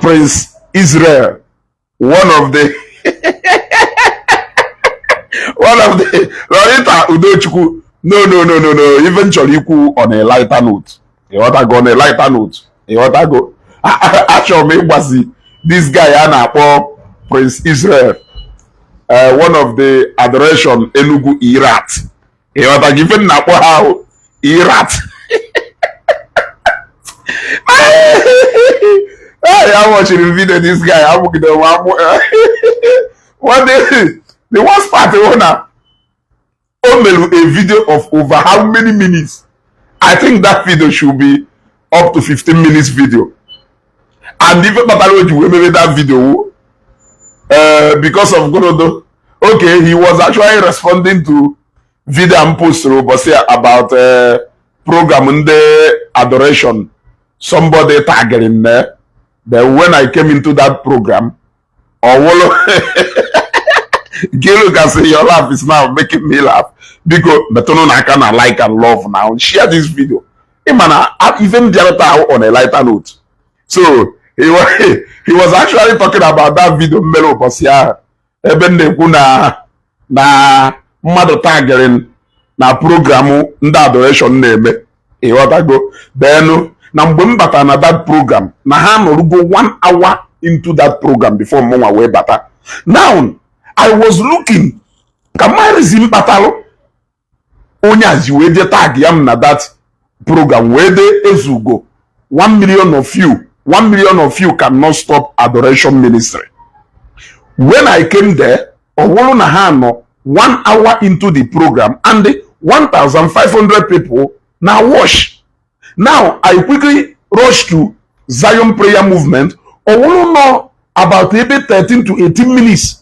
Prince Israel, one of the Lorita Udochukwu. No, no, no, no, no. Even chọrọ ikwu on a lighter note, ịghọtago? On a lighter note, ịghọtago? Achọrọ m ịgbazi this guy a na-akpọ Prince Israel, one of the Adoration Enugu Irat, ịghọtago? Ife m na-akpọ ha ahụ Irat. Hey, I watching the video this guy amụgide m amụ. One day, the worst part bụ na o melu a video of over how many minutes? I think that video should be up to 15 minutes video, and ife kpatara o ji wee mebe that video because of Gorodo. Okay, he was actually responding to video m posturu ụbọchị about program ndị Adoration. Somebody tagged him there. Then when I came into that program, ọwụlụ Gilu can say your laugh is now making me laugh. Biko metụnụ n'aka na like and love now. Share this video. Ịma na even bịarụta ahụ on a lighter note. So he was actually talking about that video m mere ụbọchị ahụ ebe m na-ekwu na mmadụ tagịrị na program ndị Adoration na-eme, ịghọtago? Then na mgbe m batara na that program, na ha nọrugo one hour into that program before mụnwa wee bata. Now I was looking ka marizi m kpatalụ onye a ji wee jee tag ya m na that program wee dee ezugo 1 million of you, 1 million of you cannot stop Adoration ministry. When I came there, ọ bụrụ na ha nọ one hour into the program and 1500 people na watch. Now I quickly rush to Zion Prayer Movement. Ọ bụrụ nọ about ebe 13 to 18 minutes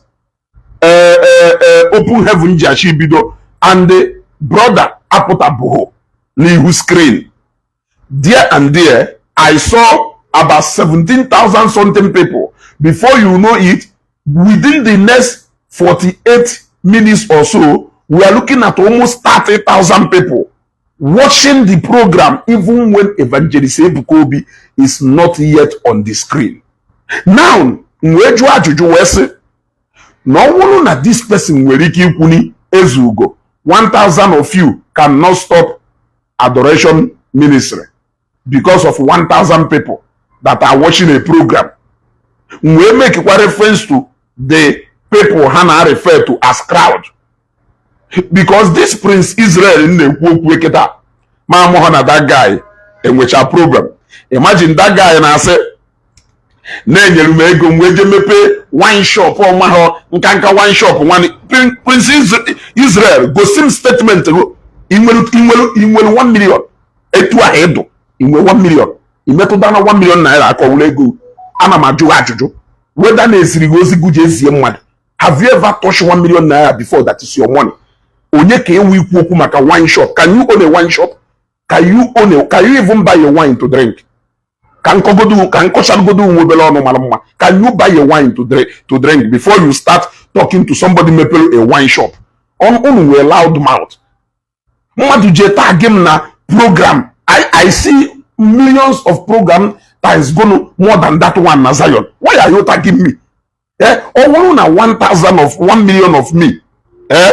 Open Heaven ji achọ ibido and the brother apụtabụghị n'ihu screen there, and there I saw about 17,000 something people. Before you know it, within the next 48 minutes or so, we are looking at almost 30,000 people watching the program, even when Evangelist Ebuka Obi is not yet on the screen. Now m wee jụọ ajụjụ wee sị na ọ bụrụ na this person nwere ike ikwuni ezugo 1000 of you cannot stop Adoration ministry because of 1000 people that are watching a program, m wee make kwa reference to the people ha na refer to as crowd, because this Prince Israel na-ekwu okwu kịta ma amụghọ na that guy enwecha problem. Imagine that guy na-asị na-enyere m ego m wee jee mepee wine shop ọmahọ nkanka wine shop. Nwanne, Prince Israel, gosi m statement go. Inwere 1 million etu ahụ ịdụ inwe 1 million imetụta na 1 million naira akọwụla ego? Ana m ajụ ajụjụ whether na-esiri gị ozi gị ji ezie mmadụ. Have you ever touched 1 million naira before that is your money? Onye ka ewu ikwu okwu maka wine shop? Can you own a wine shop? Can you even buy a wine to drink? Ka nkọgodo ka nkọchagodo nwe obere ọnụ mara mma. Can you buy a wine to drink before you start talking to somebody mepere a wine shop? Unu nwere loud mouth. Mmadụ jee tag m na program. I see millions of program times gonu more than that one na Zion. Why are you tagging me? Eh, ọ bụrụ na 1000 of 1 million of me, eh,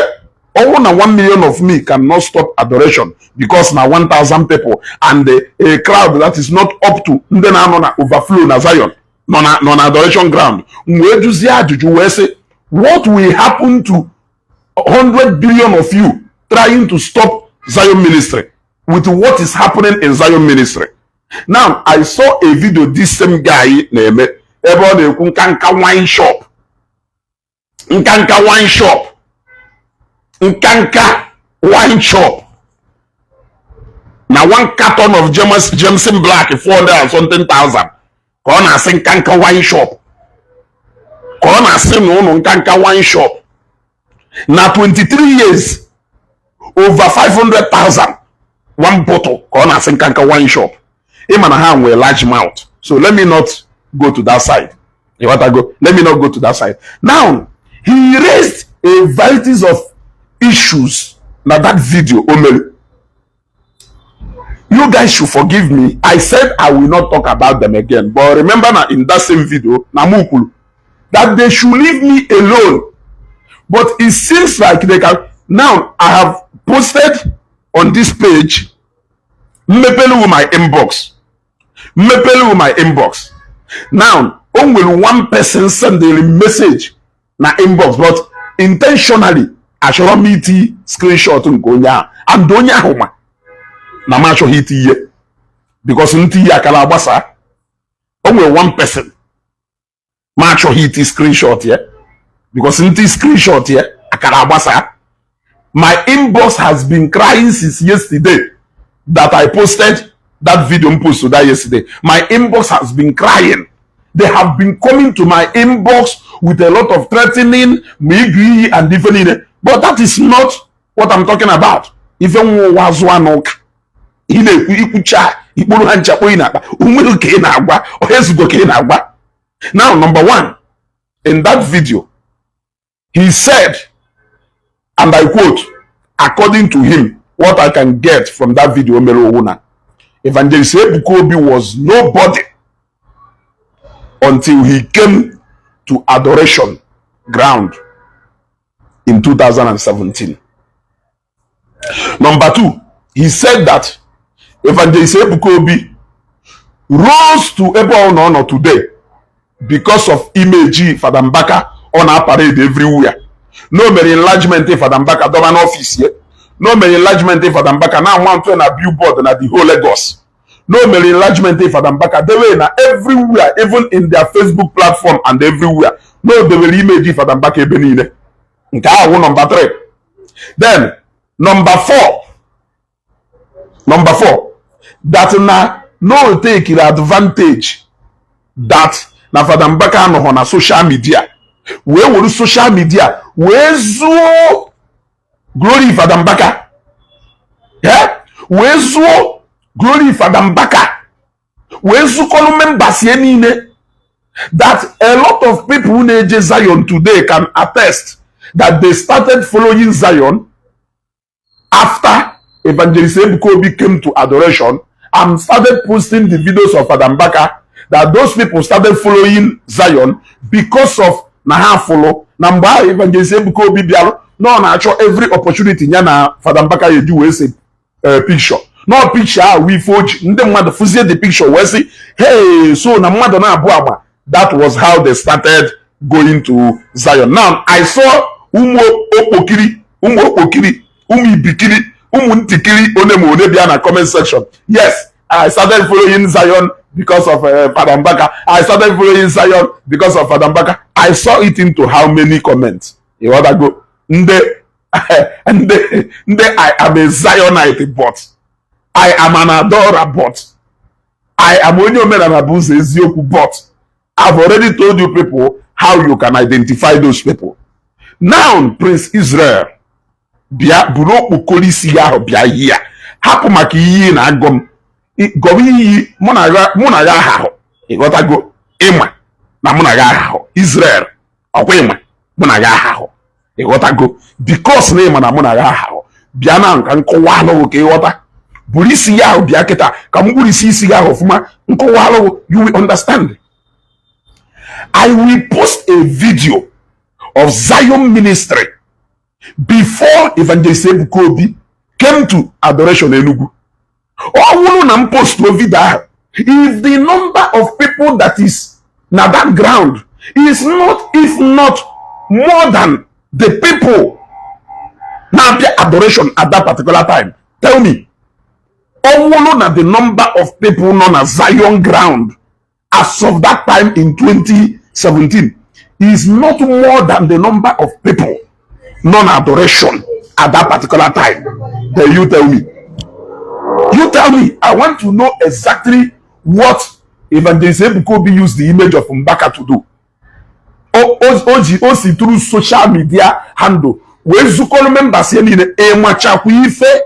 ọ bụrụ na 1 million of me cannot stop Adoration because na 1000 people and a crowd that is not up to ndị na-anọ na overflow na Zion nọ na Adoration ground, m wee jụzie ajụjụ wee sị, what will happen to 100 billion of you trying to stop Zion ministry with what is happening in Zion ministry? Now I saw a video this same guy na-eme ebe ọ na-ekwu nkanka wine shop, nkanka wine shop, nkanka wine shop, na one carton of Jameson Black 400 and something thousand, ka ọ na-asị nkanka wine shop, ka ọ na-asị na ụnụ nkanka wine shop na 23 years over 500,000 one bottle, ka ọ na-asị nkanka wine shop. Ịma na ha nwere large mouth, so let me not go to that side. Ịghọtago? Let me not go to that side. Now he raised a varieties of issues na that video o mere. You guys should forgive me. I said I will not talk about them again, but remember na in that same video na mụ kwuru that they should leave me alone, but it seems like they can now. I have posted on this page, mmepelu my inbox, mmepelu my inbox now. O nwere one person send a message na inbox, but intentionally achọrọ m iti screenshot nke onye ahụ, and onye ahụ ma na m achọghị iti ihe because ntị ihe akara agbasa. O nwere one person ma achọghị iti screenshot ya because ntị screenshot ya akara agbasa. My inbox has been crying since yesterday that I posted that video. M posted that yesterday. My inbox has been crying. They have been coming to my inbox with a lot of threatening, ma ịgụ iyi and ife niile, but that is not what I'm talking about. Ife nwa ụwa zụa n'ụka ị na-ekwu ikwucha ikpuru ha ncha kpoyi n'akpa onweghị ka ị na-agwa ọha ezugo ka ị na-agwa. Now, number one, in that video he said, and I quote, according to him, what I can get from that video mere owu na Evangelist Ebuka Obi was nobody until he came to Adoration ground in 2017. Number two, he said that Evangelist Ebuka Obi rose to ebe ọ nọ nọ today because of image Fada Mbaka ọ na-parade everywhere. No mere enlargement Fada Mbaka dọba n'ọfịs ya, no mere enlargement Fada Mbaka na mount na billboard na the whole Lagos, no mere enlargement Fada Mbaka dewe na everywhere, even in their Facebook platform and everywhere, no dewere image Fada Mbaka ebe niile. Nke ahụ number 3. Then number 4, number 4, that na no take advantage that na Fada Mbaka anọghọ na social media wee were social media wee zuo glory Fada Mbaka, yeah? Wee zuo glory Fada Mbaka, wee zukọrọ members ya niile, that a lot of people na-eje Zion today can attest that they started following Zion after Evangelist Ebuka Obi came to Adoration and started posting the videos of Fada Mbaka, that those people started following Zion because of na ha follow na mgbe ahụ Evangelist Ebuka Obi bịarụ na ọ na-achọ every opportunity ya na Fada Mbaka ya eji wee se picture no picture ahụ ife oji ndị mmadụ fụzie the picture wee sị, "Hey, so na mmadụ na-abụ agba." That was how they started going to Zion. Now I saw ụmụ okpokiri, ụmụ okpokiri, ụmụ ibikiri, ụmụ ntikiri one ma one bịa na comment section. "Yes, I started following Zion because of Fada Mbaka. I started following Zion because of Fada Mbaka." I saw it into how many comments. Ịghọtago? Ndị ndị ndị "I am a Zionite, but I am an adorer, but I am onye omenala bụ ụzọ eziokwu," but I've already told you people how you can identify those people. Now, Prince Israel, bịa buru okpokoro isi ya ahụ bịa yi ya hapụ maka iyi na-agọ m gọwa iyi mụ na ya ahahụ. Ịghọtago? Ịma na mụ na ya ahahụ. Israel, ọkwa ịma mụ na ya ahahụ. Ịghọtago? Because na ịma na mụ na ya ahahụ, bịa na nka nkọwa alụghụ ka ịghọta. Buru isi ya ahụ bịa kịta ka m gburu isi isi ya ahụ ọfụma nkọwa alụghụ. You will understand. I will post a video of Zion Ministry before Evangelist Ebuka Obi came to Adoration Enugu. Ọ bụrụ na m post video ahụ, if the number of people that is na that ground is not, if not more than the people na-abịa Adoration at that particular time, tell me. Ọ bụrụ na the number of people nọ na Zion ground as of that time in 2017 is not more than the number of people nọ na Adoration at that particular time, then you tell me. You tell me. I want to know exactly what Evangelist Ebuka Obi used the image of Mbaka to do. O ji o si through social media handle wee zukọrọ members ya niile. Ịmachakwa ife,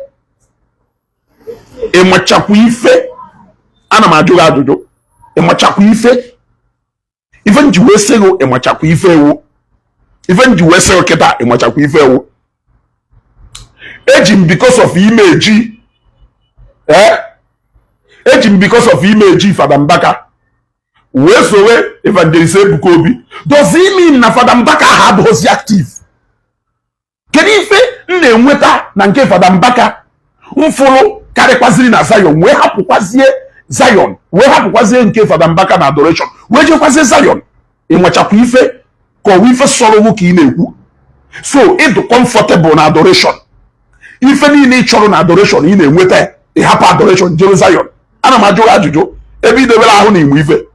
ịmachakwa ife, ana m ajụ gị ajụjụ. Ịmachakwa ife, ife nji wee sị gị ịmachakwa ife ewu, ife nji wee sị gị kịta ịmachakwa ife ewu eji m because of image. Eh, Eji m because of image Fada Mbaka wee sowe Evangelist Ebuka Obi. Does it mean na Fada Mbaka ahụ abụghịzi active? Kedu ife m na-enweta na nke Fada Mbaka mfụrụ karịkwaziri na Zion, wee hapụkwazie Zion, wee hapụkwazie nke Fada Mbaka na adoration, wee jekwazie Zion? Ịnwechakwa ife ka ọwa ife sọrọ ka ị na-ekwu. So ịdụ comfortable na adoration, ife niile ị chọrọ na adoration ị na-enweta, ịhapụ adoration jere Zion. Ana m ajụ gị ajụjụ, ebe idebere ahụ na igbo ife,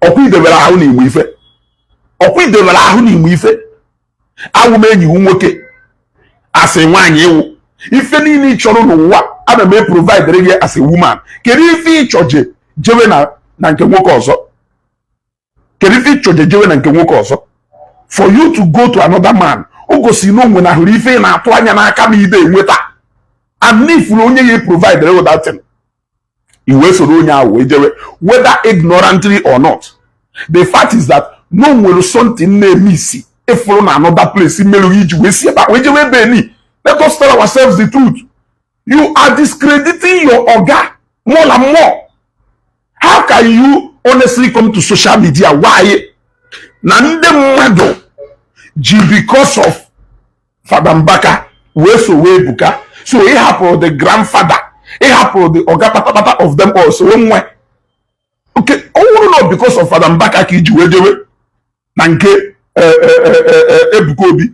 ọkwa idebere ahụ na igbo ife, ọkwa idebere ahụ na igbo ife. Awụ m enyi nwoke, asị nwaanyị ịwụ ife niile ị chọrọ n'ụwa, ana m e-provide gị as a woman. Kedu ife ịchọje jewe na nke nwoke ọzọ? Kedu ife ịchọje jewe na nke nwoke ọzọ? For you to go to another man, o gosi na onwe na hụrụ ife ị na-atụ anya n'aka ma ide enweta, and n'ifuru onye ya provide with that thing, i wee soro onye ahụ wee jewe, whether ignorantly or not. The fact is that no nwere something na-eme isi ịfụrụ na another place merụ iji wee si ebe a wee jewe ebe ni. Let us tell ourselves the truth. You are discrediting your oga more and more. How can you honestly come to social media? Why na ndị mmadụ ji because of Fada Mbaka wee so wee Ebuka? So ị hapụrụ the grandfather, ị hapụrụ the oga patapata of them all, so nwe okay. Ọ bụrụ na because of Fada Mbaka ka iji wee jewe na nke Ebuka Obi,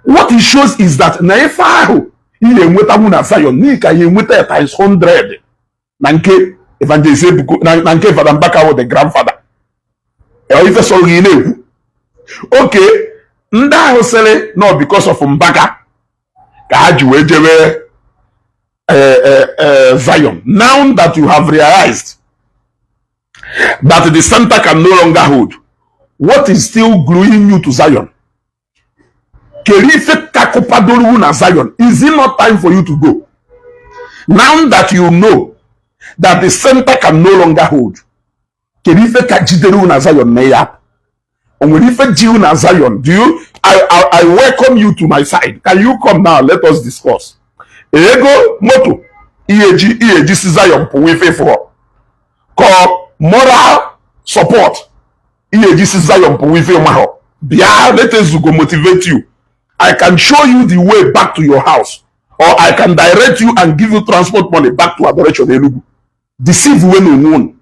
what it shows is that na ife ahụ ị ga-enwetanwu na Zion n'ihi ka ya enweta ya times 100 na nke Evangelist Ebuka, na nke Fada Mbaka wụ the grandfather. Ife sọrọ gị na-ekwu oke ndị ahụ sịrị no because of Mbaka ka ha ji wee jewe Zion. Now that you have realized that the center can no longer hold, what is still gluing you to Zion? Kedu ife kakụpadoro na Zion? Is it not time for you to go now that you know that the center can no longer hold? Kedu ife ka jidere na Zion na ya? O nwere ife ji na Zion? Do you I welcome you to my side. Can you come now? Let us discuss. Ego moto ihe eji si Zion pụwa, ife fụọ ka moral support ihe eji si Zion pụwa, ife mahọ bịa. Let us go motivate you. I can show you the way back to your house, or I can direct you and give you transport money back to adoration Enugu. Deceive we na onwe unu,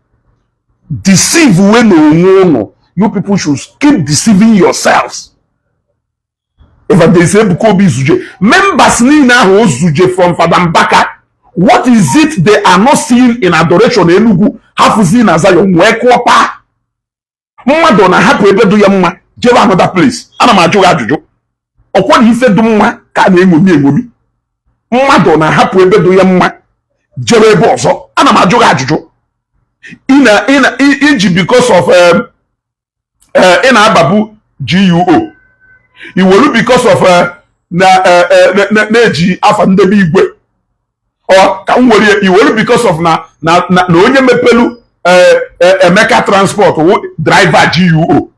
deceive we na onwe unu. You people should keep deceiving yourselves. Evangelist Ebuka Obi zuje members niile ahụ o zuje from Fada Mbaka. What is it they are not seeing in adoration Enugu hafụzi na Zion wee kụọ paa? Mmadụ na-ahapụ ebe dị ya mma jebe another place. Ana m ajụ gị ajụjụ, ọkwa na ife dị mma ka a na-eṅomi eṅomi? Mmadụ na-ahapụ ebe dị ya mma jebe ebe ọzọ. Ana m ajụ gị ajụjụ, ị na iji because of ị na-ababu GUO, iwelu because of na na-eji afa ndebe igwe ọ ka m were iwelu because of na onye mepelu Emeka Transport wụ driver GUO,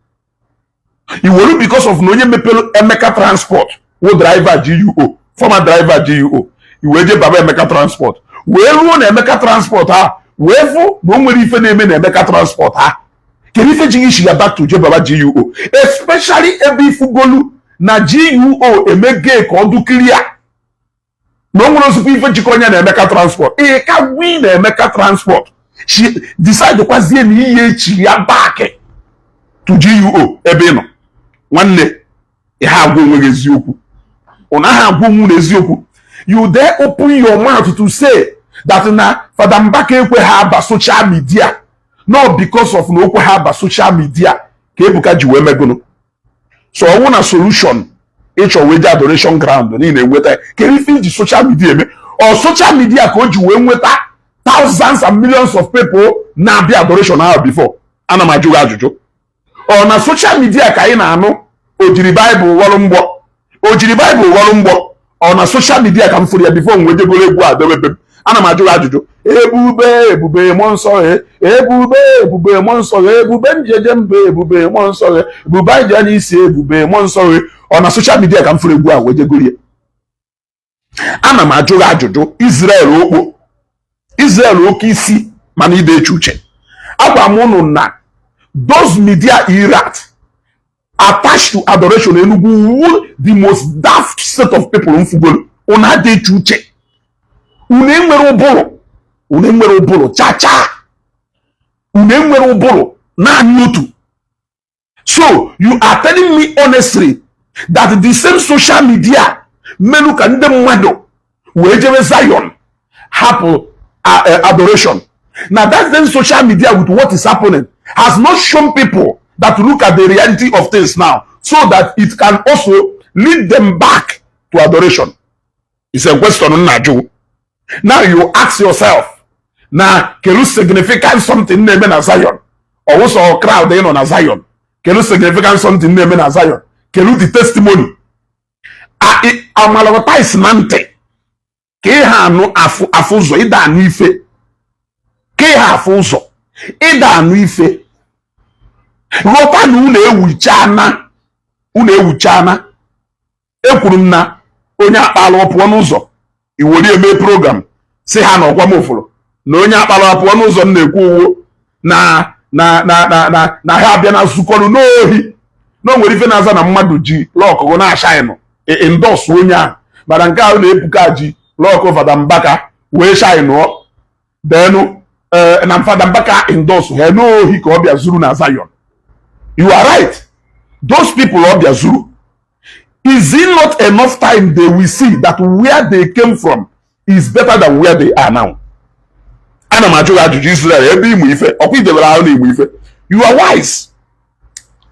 iwelu because of na onye mepelu Emeka Transport wụ driver GUO, former driver GUO, iwee je baba Emeka Transport, wee ruo na Emeka Transport ha, wee fụ na o nwere ife na-eme na Emeka Transport ha. Kedu ife ji isi ya back to je baba GUO, especially ebe ifugolu na GUO emege ka ọ dụkiri ya na o nwere ozugbo ife jikọ onye na Emeka Transport? Ị ka gwi na Emeka Transport she decide kwazie na ihe echi ya back to GUO ebe ị nọ. Nwanne, ị ha agwa onwe gị eziokwu? Ọ naghị agwa onwe na eziokwu. You dare open your mouth to say that na Fada Mbaka ekwe ha aba social media, not because of na okwe ha aba social media ka Ebuka ji wee megụnụ. So ọnwụ na solution ịchọ wee je adoration ground niile enweta. Kedu ife iji social media eme? Ọ social media ka o ji wee nweta thousands and millions of people na-abịa adoration ahụ before? Ana m ajụ gị ajụjụ, ọ na social media ka anyị na-anụ o jiri baịbụl ghọrọ mgbọ, o jiri baịbụl ghọrọ mgbọ? Ọ na social media ka m fụrụ ya before m wee jegoro egwu a dewebe m? Ana m ajụ gị ajụjụ. Ebube, ebube mmụọ nsọ, ebube, ebube mmụọ nsọ, ebube njeje mba, ebube mmụọ nsọ, ebube anyị ji anya isi, ebube mmụọ nsọ. Ọ na social media ka m fụrụ egwu a wee jegoro ya? Ana m ajụ gị ajụjụ. Israel okpo, Israel okpo, Israel oke isi, mana ide eche uche. Agwa m unu na those media irat attached to Adoration Enugu wu the most daft set of people mfugolo. Unu adị eche uche, unu enwere ụbụrụ, unu enwere ụbụrụ cha cha, unu enwere ụbụrụ naanị otu. So you are telling me honestly that the same social media melu ka ndị mmadụ wee jebe Zion, hapụ adoration, na that same social media, with what is happening, has not shown people that to look at the reality of things now so that it can also lead them back to adoration? It's a question m na-ajụ. Now you ask yourself, na kelu significant something na-eme na Zion? Ọwụsọ crowd ị nọ na Zion? Kelu significant something na-eme na Zion? Kelu the testimony amalọtais na ntị ka ị ha anụ afụ afụ ụzọ ịda anụ ife, ka ị ha afụ ụzọ ịda anụ ife? Ghọta na unu ewuchana, unu ewuchana. Ekwuru m na onye akpala pụọ n'ụzọ iwere eme program si ha na ọkwa m ụfụrụ na onye akpala pụọ n'ụzọ m na-ekwu uwo na ha abịa na nzukọrụ n'ohi na o nwere ife na-aza na mmadụ ji luck gụ na-ashinụ endorse onye ahụ, mana nke ahụ na-ebuka ji luck Fada Mbaka wee shinụọ denu na Fada Mbaka endorse ha n'ohi ka ọ bịa zuru na Zion. You are right, those people ọ bịa zuru. Is it not enough time they will see that where they came from is better than where they are now? Ana m ajụ gị ajụjụ, Israel, ebe ịmụ ife ọkwa idebere ahụ na ịmụ ife. You are wise.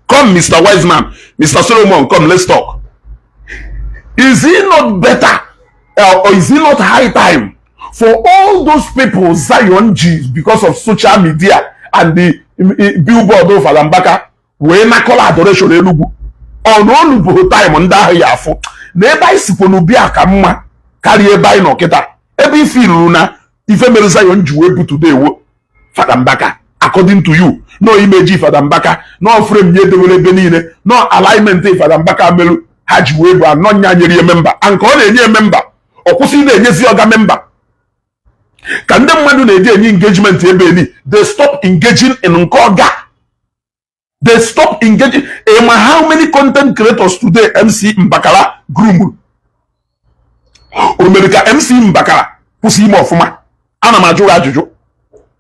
Come, Mr. Wiseman, Mr. Solomon, come, let's talk. Is it not better or is it not high time for all those people Zion ji because of social media and the billboard of Fada Mbaka wee nakọla Adoration Enugu, ọ na olu time ndị ahụ ya afụ na ebe anyị sikwa n'ubi a ka mma karịa ebe anyị nọ kịta, ebe ife ruru na ife mere Zion ji wee butudo ewo Fada Mbaka? According to you, no image Fada Mbaka, no frame nye edewere ebe niile, no alignment Fada Mbaka merụ ha ji wee bụ anọ nya nyere ya member, and nke ọ na-enye member, ọ kwụsị na-enyezi ọga member ka ndị mmadụ na-eji enye engagement ebe ni. They stop engaging in nke ọga, they stop engaging. Ema how many content creators today MC Mbakara groom? O mere ka MC Mbakara kwụsị ime ọfụma? Ana m ajụ gị ajụjụ.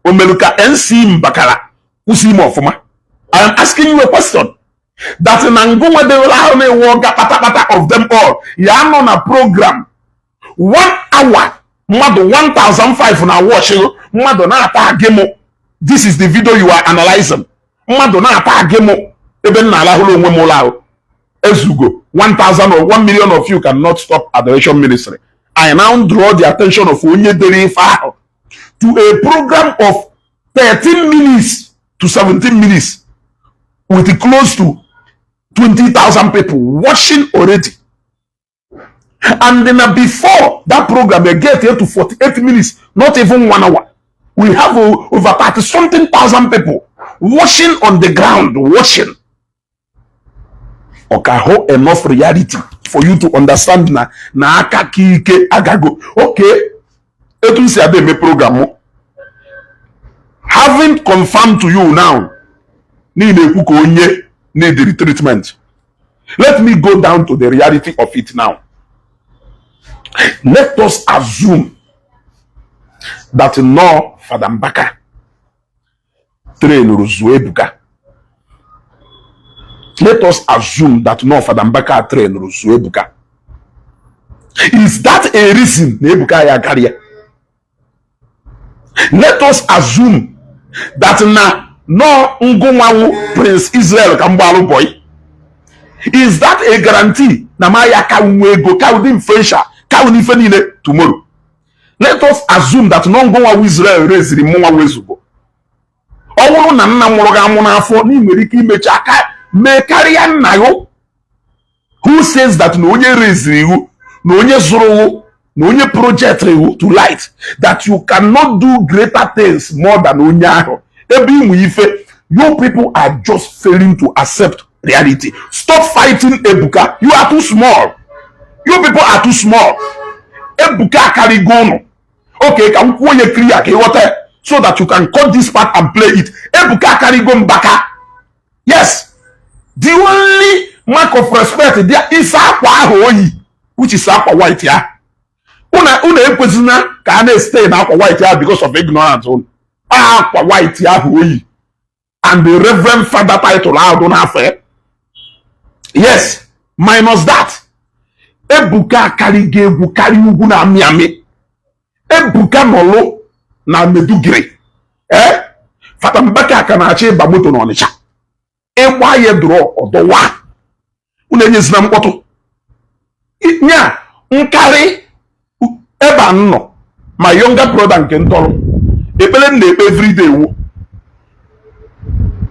O mere ka MC Mbakara kwụsị ime ọfụma? I am asking you a question. That na ngụnwa dewere ahụ na-ewe ọga kpatakpata of them all, ya nọ na program one hour, mmadụ 1005 na watch, mmadụ na-ata agị mụ. This is the video you are analyzing. Mmadụ na-ata agị mụ ebe m na-alahụrụ onwe m ụlọ ahụ ezugo. 1000 or 1 million of you cannot stop Adoration Ministry. I now draw the attention of onye dere ife ahụ to a program of 13 minutes to 17 minutes with close to 20,000 people watching already. And then before that program, they get here to 48 minutes, not even one hour. We have over 30 something thousand people watching on the ground, watching. Ọka enough reality for you to understand na aka ka ike agago. Okay, etu m si ada eme program mụ, having confirmed to you now n'ihi na-ekwu ka onye need treatment, let me go down to the reality of it now. Let us assume that no Fada Mbaka trainuru Zuo Ebuka. Let us assume that no Fada Mbaka trainuru Zuo Ebuka. Is that a reason na Ebuka ya karịa? Let us assume that na no ngụnwanwu Prince Israel ka mgbalụ boy. Is that a guarantee na ma ya ka nwe ego, ka ụdị influential, ka ụdị ife niile tomorrow? Let us assume that no ngụnwanwu Israel reziri mụnwa wezugo. Ọ bụrụ na nna mụrụ gị amụ n'afọ na ị nwere ike imechi aka mee karịa nna gị, who says that na onye reziri iwu, na onye zụrụ iwu, na onye project iwu to light, that you cannot do greater things more than onye ahụ ebe ịnwe ife? You people are just failing to accept reality. Stop fighting Ebuka. You are too small. You people are too small. Ebuka akarịgo ụnụ. Okay, ka m kwuo ya clear ka ịghọta ya, so that you can cut this part and play it. Ebuka akarịgo Mbaka. Yes, the only mark of respect there is akwa ahụ oyi, which is akwa white ya. Unu ekwezina ka a na-stay na akwa white ya because of ignorance unu. Akwa white ahụ oyi and the Reverend Father title ahụ dị n'afọ ya. Yes, minus that, Ebuka akarịgo egwu karịa ugwu na-amị amị. Ebuka nọlụ na Meduguri, ee, Fada Mbaka ka na-achọ ịba moto n'Ọnịcha ịgba ya dụrụ ọdọwa. Unu enyezina mkpọtụ nya nkarị ebe a nọ. My younger brother nke ntọrọ, ekpere m na-ekpe everyday wu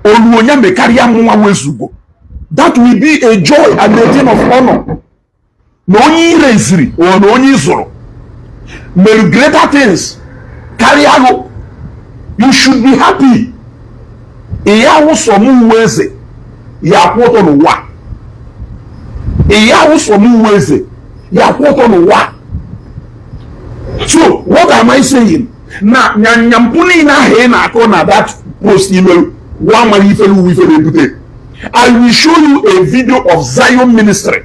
olu onye mekarịa mụnwa wezugo. That will be a joy and a thing of honor na onye ireziri or na onye ịzụrụ mere greater things karịa ahụ. You should be happy. Ịya awụsọ m uwe eze ya akwụ ọtọ n'ụwa. Ịya awụsọ m uwe eze ya akwụ ọtọ n'ụwa. So what am I saying? Na nyanyampụ niile ahụ ị na-akọ na that post email wa amaghị ifere uwe ifere ebute. I will show you a video of Zion Ministry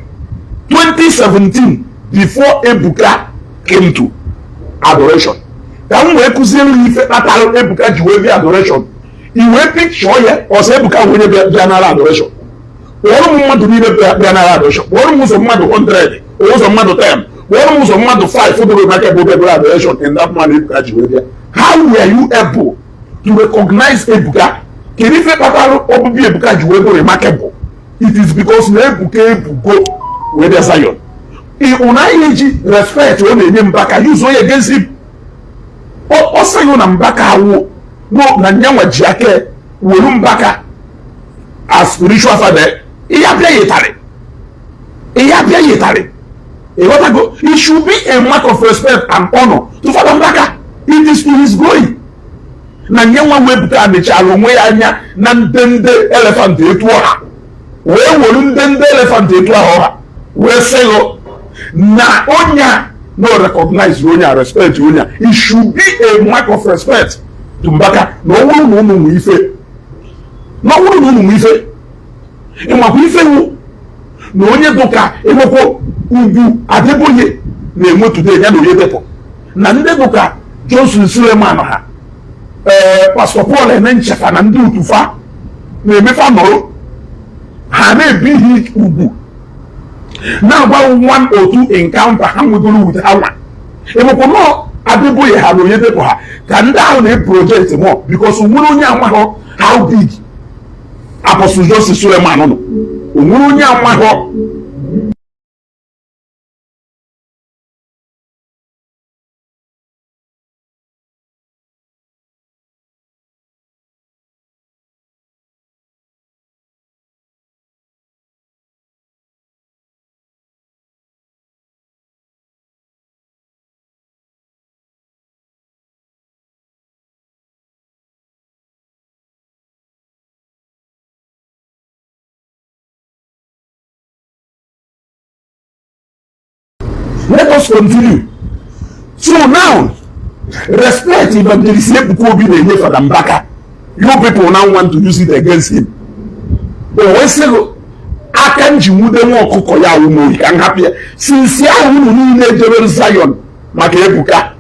2017 before Ebuka came to adoration, ka m wee kụziere gị ife kpatara Ebuka ji wee bịa adoration. I wee picture ya ọsọ Ebuka wee bịa nara adoration. Kpọrọ m mmadụ niile bịa nara adoration. Kpọrọ m ụzọ mmadụ 100, ụzọ mmadụ 10, kpọrọ m ụzọ mmadụ 5 doro n'aka ebe bịara adoration in that man Ebuka ji wee bịa. How were you able to recognize Ebuka? Kedu ife kpatara ọbụbụ Ebuka ji wee bụ remarkable? It is because na Ebuka ebugo wee bịa Zion. Ị naghị eji respect ọ na-enye Mbaka use onye against him. Ọ sịghị na Mbaka awụ no na nyanwa ji aka were Mbaka as spiritual father. Ihe abịa yitarị, ihe abịa yitarị, ịghọtago? It should be a mark of respect and honor to Father Mbaka. It is to his glory na nyanwa wepụta mechara onwe ya anya na ndende elephant etu ọha wee were ndende elephant etu ahụ ọha wee sịghụ na onye a no recognize onye a, respect onye a. It should be a mark of respect to Mbaka na ọ bụrụ na unu nwe ife, na ọ bụrụ na unu nwe ife ịmakwa ife wu na onye dụka enwekwa ugwu Adeboye na-enwe today ya na Oyedepo na ndị dụka Johnson Suleman ha, ee, Pastor Paul eme nchefa na ndị otufa na-emefa nọrọ ha na-ebi ihe ugwu na-agwa one or two encounter ha nwegoro with ha nwa ịmakwa nọọ Adeboye ha na Oyedepo ha ka ndị ahụ na-eproject mọ, because onwere onye amaghọ how big Apostle Johnson Suleman nọ. Onwere onye amaghọ. Let us continue. So now, respect Evangelist Ebuka Obi na-enye Fada Mbaka, you people now want to use it against him. O wee sị gị, aka m ji nwude nwa ọkụkọ ya awụ m oyi ka m hapụ ya. Since ahụ unu niile jebere Zion maka Ebuka,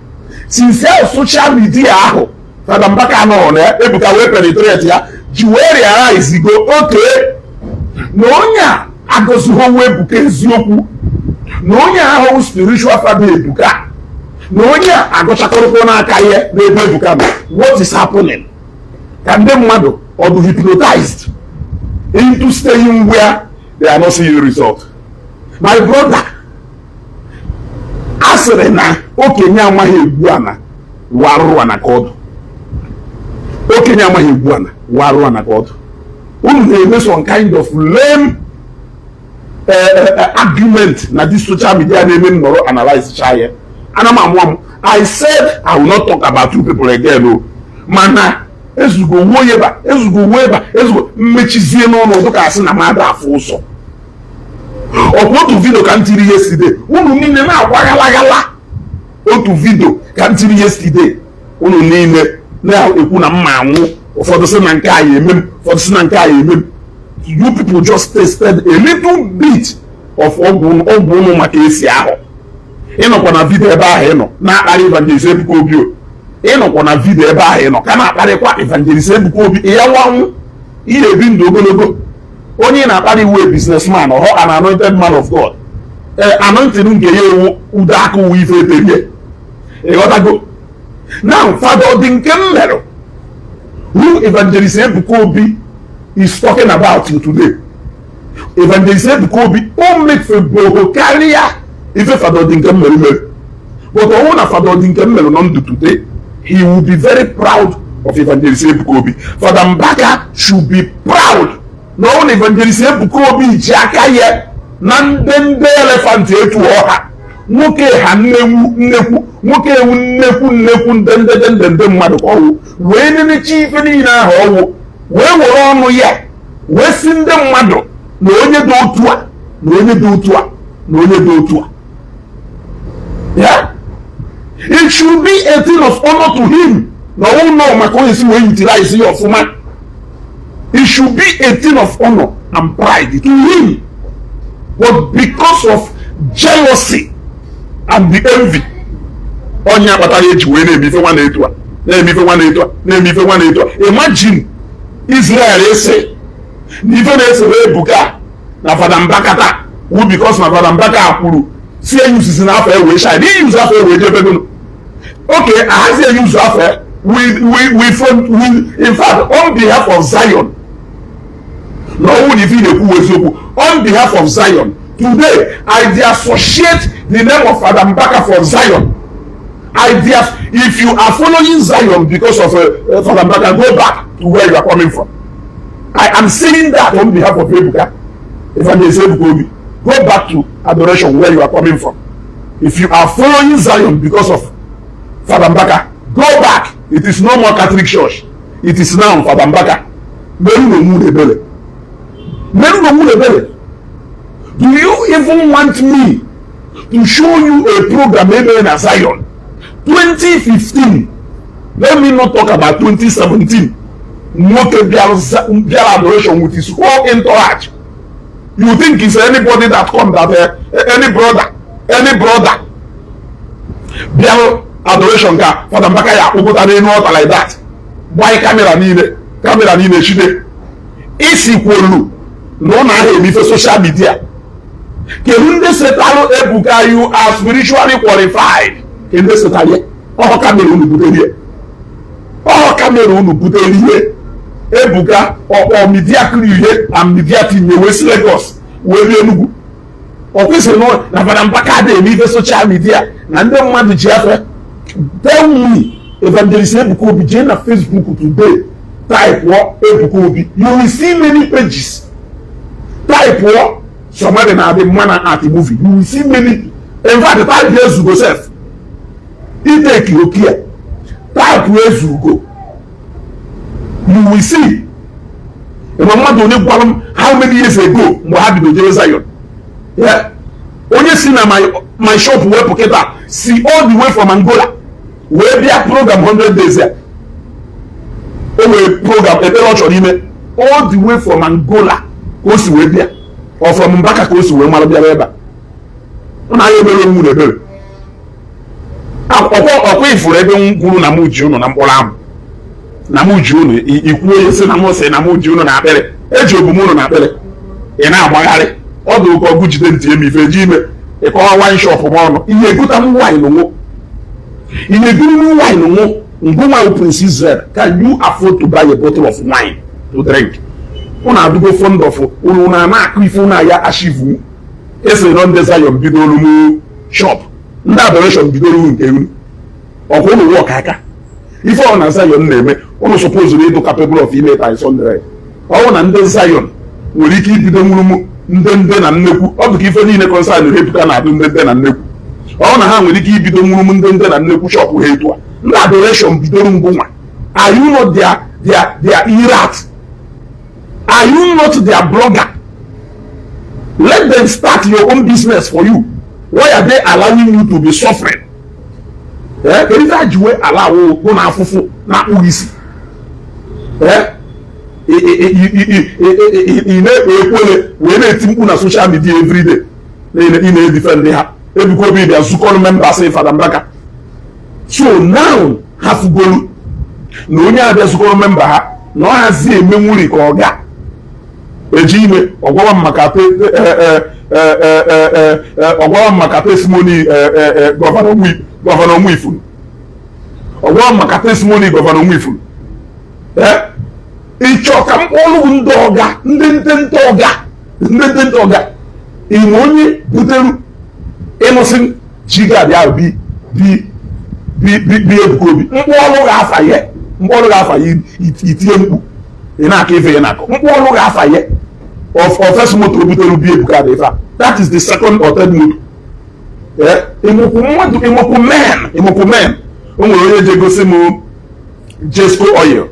since ahụ social media ahụ Fada Mbaka nọrọ na ya, Ebuka wee penetrate ya, ji wee realize go oke na onye a agọzighị Ebuka eziokwu, na onye ahụ spiritual father Ebuka, na onye a agụchakọrọkwa n'aka ihe n'ebe Ebuka nọ. What is happening? Ka ndị mmadụ ọdụ hypnotized into staying where they are not seeing result. My brother, a sịrị na okenye amaghị egwu ana warụrụ ana ka ọdụ. Okenye amaghị egwu ana warụrụ ana ka ọdụ. Unu na-eme some kind of lame argument na this social media na-eme m nọrọ analyze cha ya ana m amụọ m. I said I will not talk about you people again o, mana ezugo wuo ebe, ezugo wuo ebe, ezugo mmechizie n'ọnọdụ ka asị na mmadụ afụ ụzọ. Ọkwa otu video ka m tiri yesterday, unu niile na-agwa ghalaghala. Otu video ka m tiri yesterday, unu niile na-ekwu na mma anwụ. Ụfọdụ sị na nke a ya eme m, ụfọdụ sị na nke a ya eme m. You people just tasted a little bit of ọgwụ ọgwụ unu maka esi ahụ. Ịnọkwa na video ebe ahụ ịnọ na-akparị Evangelist Ebuka Obi o. Ịnọkwa na video ebe ahụ ịnọ ka na-akparịkwa Evangelist Ebuka Obi. Ya nwanwụ, ị na-ebi ndụ ogologo. Onye ị na-akparị iwu businessman ọhọ, an anointed man of God. Ee, anointing nke ya ewu ude aka uwe ife eterie. Ịghọtago now? Father dị nke m merụ, who Evangelist Ebuka Obi is talking about you today, Evangelist Ebuka Obi o mefeboro karịa ife Father dị nke m mere mere. But ọnwụ na Father dị nke m mere nọ ndụ today, he will be very proud of Evangelist Ebuka Obi. Father Mbaka should be proud na ọnwụ na Evangelist Ebuka Obi ji aka ya na ndị elephant etu ọha nwoke ha nnekwu nnekwu nwoke ewu nnekwu nnekwu ndị ndị ndị ndị mmadụ ka ọwụ wee nenechi ife niile ahụ ọwụ wee were ọnụ ya wee si ndị mmadụ na onye dị otu a, na onye dị otu a, na onye dị otu a ya. It should be a thing of honor to him na ọwụ nọ maka onye si wee utilize ya ọfụma. It should be a thing of honor and pride to him, but because of jealousy and the envy, onye akpatara eji wee na-eme ife nwa na-etu a, na-eme ife nwa na-etu a, na-eme ife nwa na-etu a. Imagine Israel ese na ife na-esere Ebuka na Fada Mbaka taa wu because na Fada Mbaka kwuru si eyuzizi n'afọ e wee shine iyuzu afọ e wee jebe gono. Okay, ahazi eyuzu afọ. We from we in fact, on behalf of Zion, na ọnwụ na ife ị na-ekwu eziokwu, on behalf of Zion today, I disassociate the name of Father Mbaka from Zion. I dis if you are following Zion because of Father Mbaka, go back to where you are coming from. I am saying that on behalf of Ebuka, Evangelist Ebuka Obi. Go back to adoration where you are coming from. If you are following Zion because of Father Mbaka, go back. It is no more Catholic Church, it is now Father Mbaka. Meru na onwu ebere, meru na onwu ebere. Do you even want me to show you a program emere na Zion 2015? Let me not talk about 2017. Nwoke bịara adoration with his whole entourage. You think it's anybody that come, that any brother bịara adoration ka Fada Mbaka ya akpụpụta n'elu altar like that, gbanye camera niile, camera niile chide isi kwolu na ọ na-ahụ eme ife social media? Kedu ndị setalụ Ebuka, "You are spiritually qualified"? Kedu ndị setalụ ya? Ọhọ camera unu butere ihe, ọhọ camera unu butere ihe. Ebuka ọkpọ media crew ihe and media team wee si Lagos wee rie Enugu. Ọ kwesịrị na Fada Mbaka adịghị eme ife social media na ndị mmadụ ji afe. Tell me, Evangelist Ebuka Obi, jee na Facebook today, type Ebuka Obi, you will see many pages. Type somebody na-adị mma na art movie, you will see many. In fact, type Ezugo sef, iteki okie, type Ezugo, you will see. Ịma mmadụ onye gwara m how many years ago mgbe ha bido jere Zion? Yeah. Onye si na my shop wepụ kịta si all the way from Angola wee bịa program 100 days ya. O nwere program ekpere ọ chọrọ ime, all the way from Angola ka o si wee bịa, ọ from Mbaka ka o si wee mara bịara ebe a. Ọ na-anya ebere onwe ebere. Ọkwa ifuru ebe m kwuru na mụ ji unu na mkpụrụ ahụ na mụ ji unu ikwuo onye si na mụ si na mụ ji unu na akpịrị eji obume unu na akpịrị. Ị na-agbagharị ọdụ ụka ọgụ jide ntị eme ife ji ime ịkọwa wine shop m ọnụ. Ihe egota m wine nwụ, ihe egoro m wine nwụ. Ngụnwa Prince Israel, can you afford to buy a bottle of wine to drink? Unu adụgo fond of unu na na-akụ ife unu ya achieve. Esiri nọ ndị Zion bidoro m shop, ndị adoration bidoro nke unu. Ọkwa unu wọk aka ife ọ na Zion na-eme. Unu suppose ịdụ capable of ime times 100. Ọ bụ na ndị Zion nwere ike ibido nwuru m ndị ndị na nnekwu, ọ bụ ka ife niile concern Ebuka na-adụ ndị ndị na nnekwu. Ọ na ha nwere ike ibido nwuru m ndị ndị na nnekwu shop ha etu a, ndị adoration bidoro mbụ nwa. Are you not their irat? Are you not their blogger? Let them start your own business for you. Why are they allowing you to be suffering? Ee, kedu ife ha ji wee ala awụ hụ na afụfụ na-akpụghị isi? Ee, ị na-ekpe ekwere wee na-eti mkpu na social media everyday ị na-edefend ha. Ebuka Obi bịa zukọrọ members Fada Mbaka. So now ha fugolu na onye abịa zukọrọ member ha na ọ hazi emenwuri ka ọ ga eji ime. Ọgwawa m maka testimony Governor Nwifuru, ọgwawa m maka testimony Governor Nwifuru. Ịchọ ka m kpọọlụ ndị ọga, ndị ntente ọga, ndị ntente ọga inwe onye buteru ịnụsị chigad ahụ bi bi bi bi bi Ebuka Obi. Mkpọọlụ ga-afa ya, mkpọọlụ ga-afa ya, itinye mkpu, ị na-akọ ife ya na-akọ. Mkpọọlụ ga-afa ya of first moto butere bi Ebuka dị ife a. That is the second or third moto. Ịmụkwụ mmadụ, ịmụkwụ men, ịmụkwụ men. O nwere onye je gosi m Jesco oil,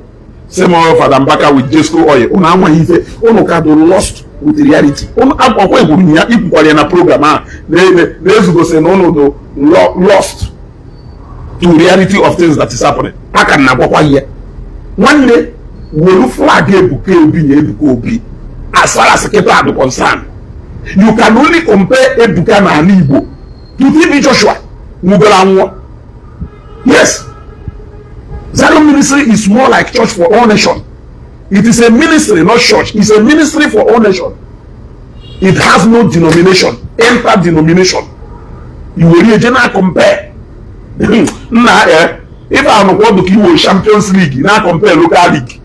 sị m Fada Mbaka with Jesco oil. Ụnụ amaghị ife, ụnụ ka dị lost with reality. Ụnụ akwakwa ekwuru ya, ikwukwara ya na program ahụ na-ezugosi na ụnụ dị lost to reality of things that is happening. Aka na agwakwa ya, nwanne, were flag Ebuka Obi na Ebuka Obi. As far as kịta dị concerned, you can only compare Ebuka na ala Igbo to TB Joshua nwugoro anwụọ. Yes, Zion Ministry is more like church for all nation. It is a ministry, not church. It's a ministry for all nation. It has no denomination, interdenomination. I were eje na compare nna e ife anụkwa ọdụ ka iwo Champions League na compare local league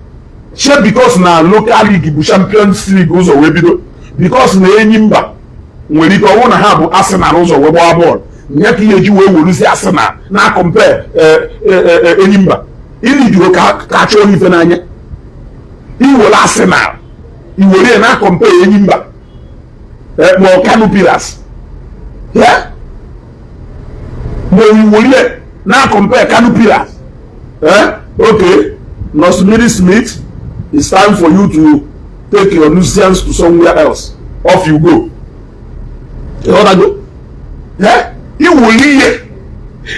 che, because na local league bụ Champions League ụzọ wee bido, because na enyi mba nwere ike ọnwụ na ha bụ Arsenal ụzọ wee gbaa bọọlụ nye ka ihe eji wee weruzi Arsenal na compare enyi mba ilijuru ka achọọ ife n'anya. Iwere Arsenal, iwere ya na compare enyi mba ma ọ Kano Pillars, ma iwere na compare Kano Pillars. Okay, Nurse Mary Smith, it's time for you to take your nuisance to somewhere else. Off you go. Ịghọtago? Iwere ihe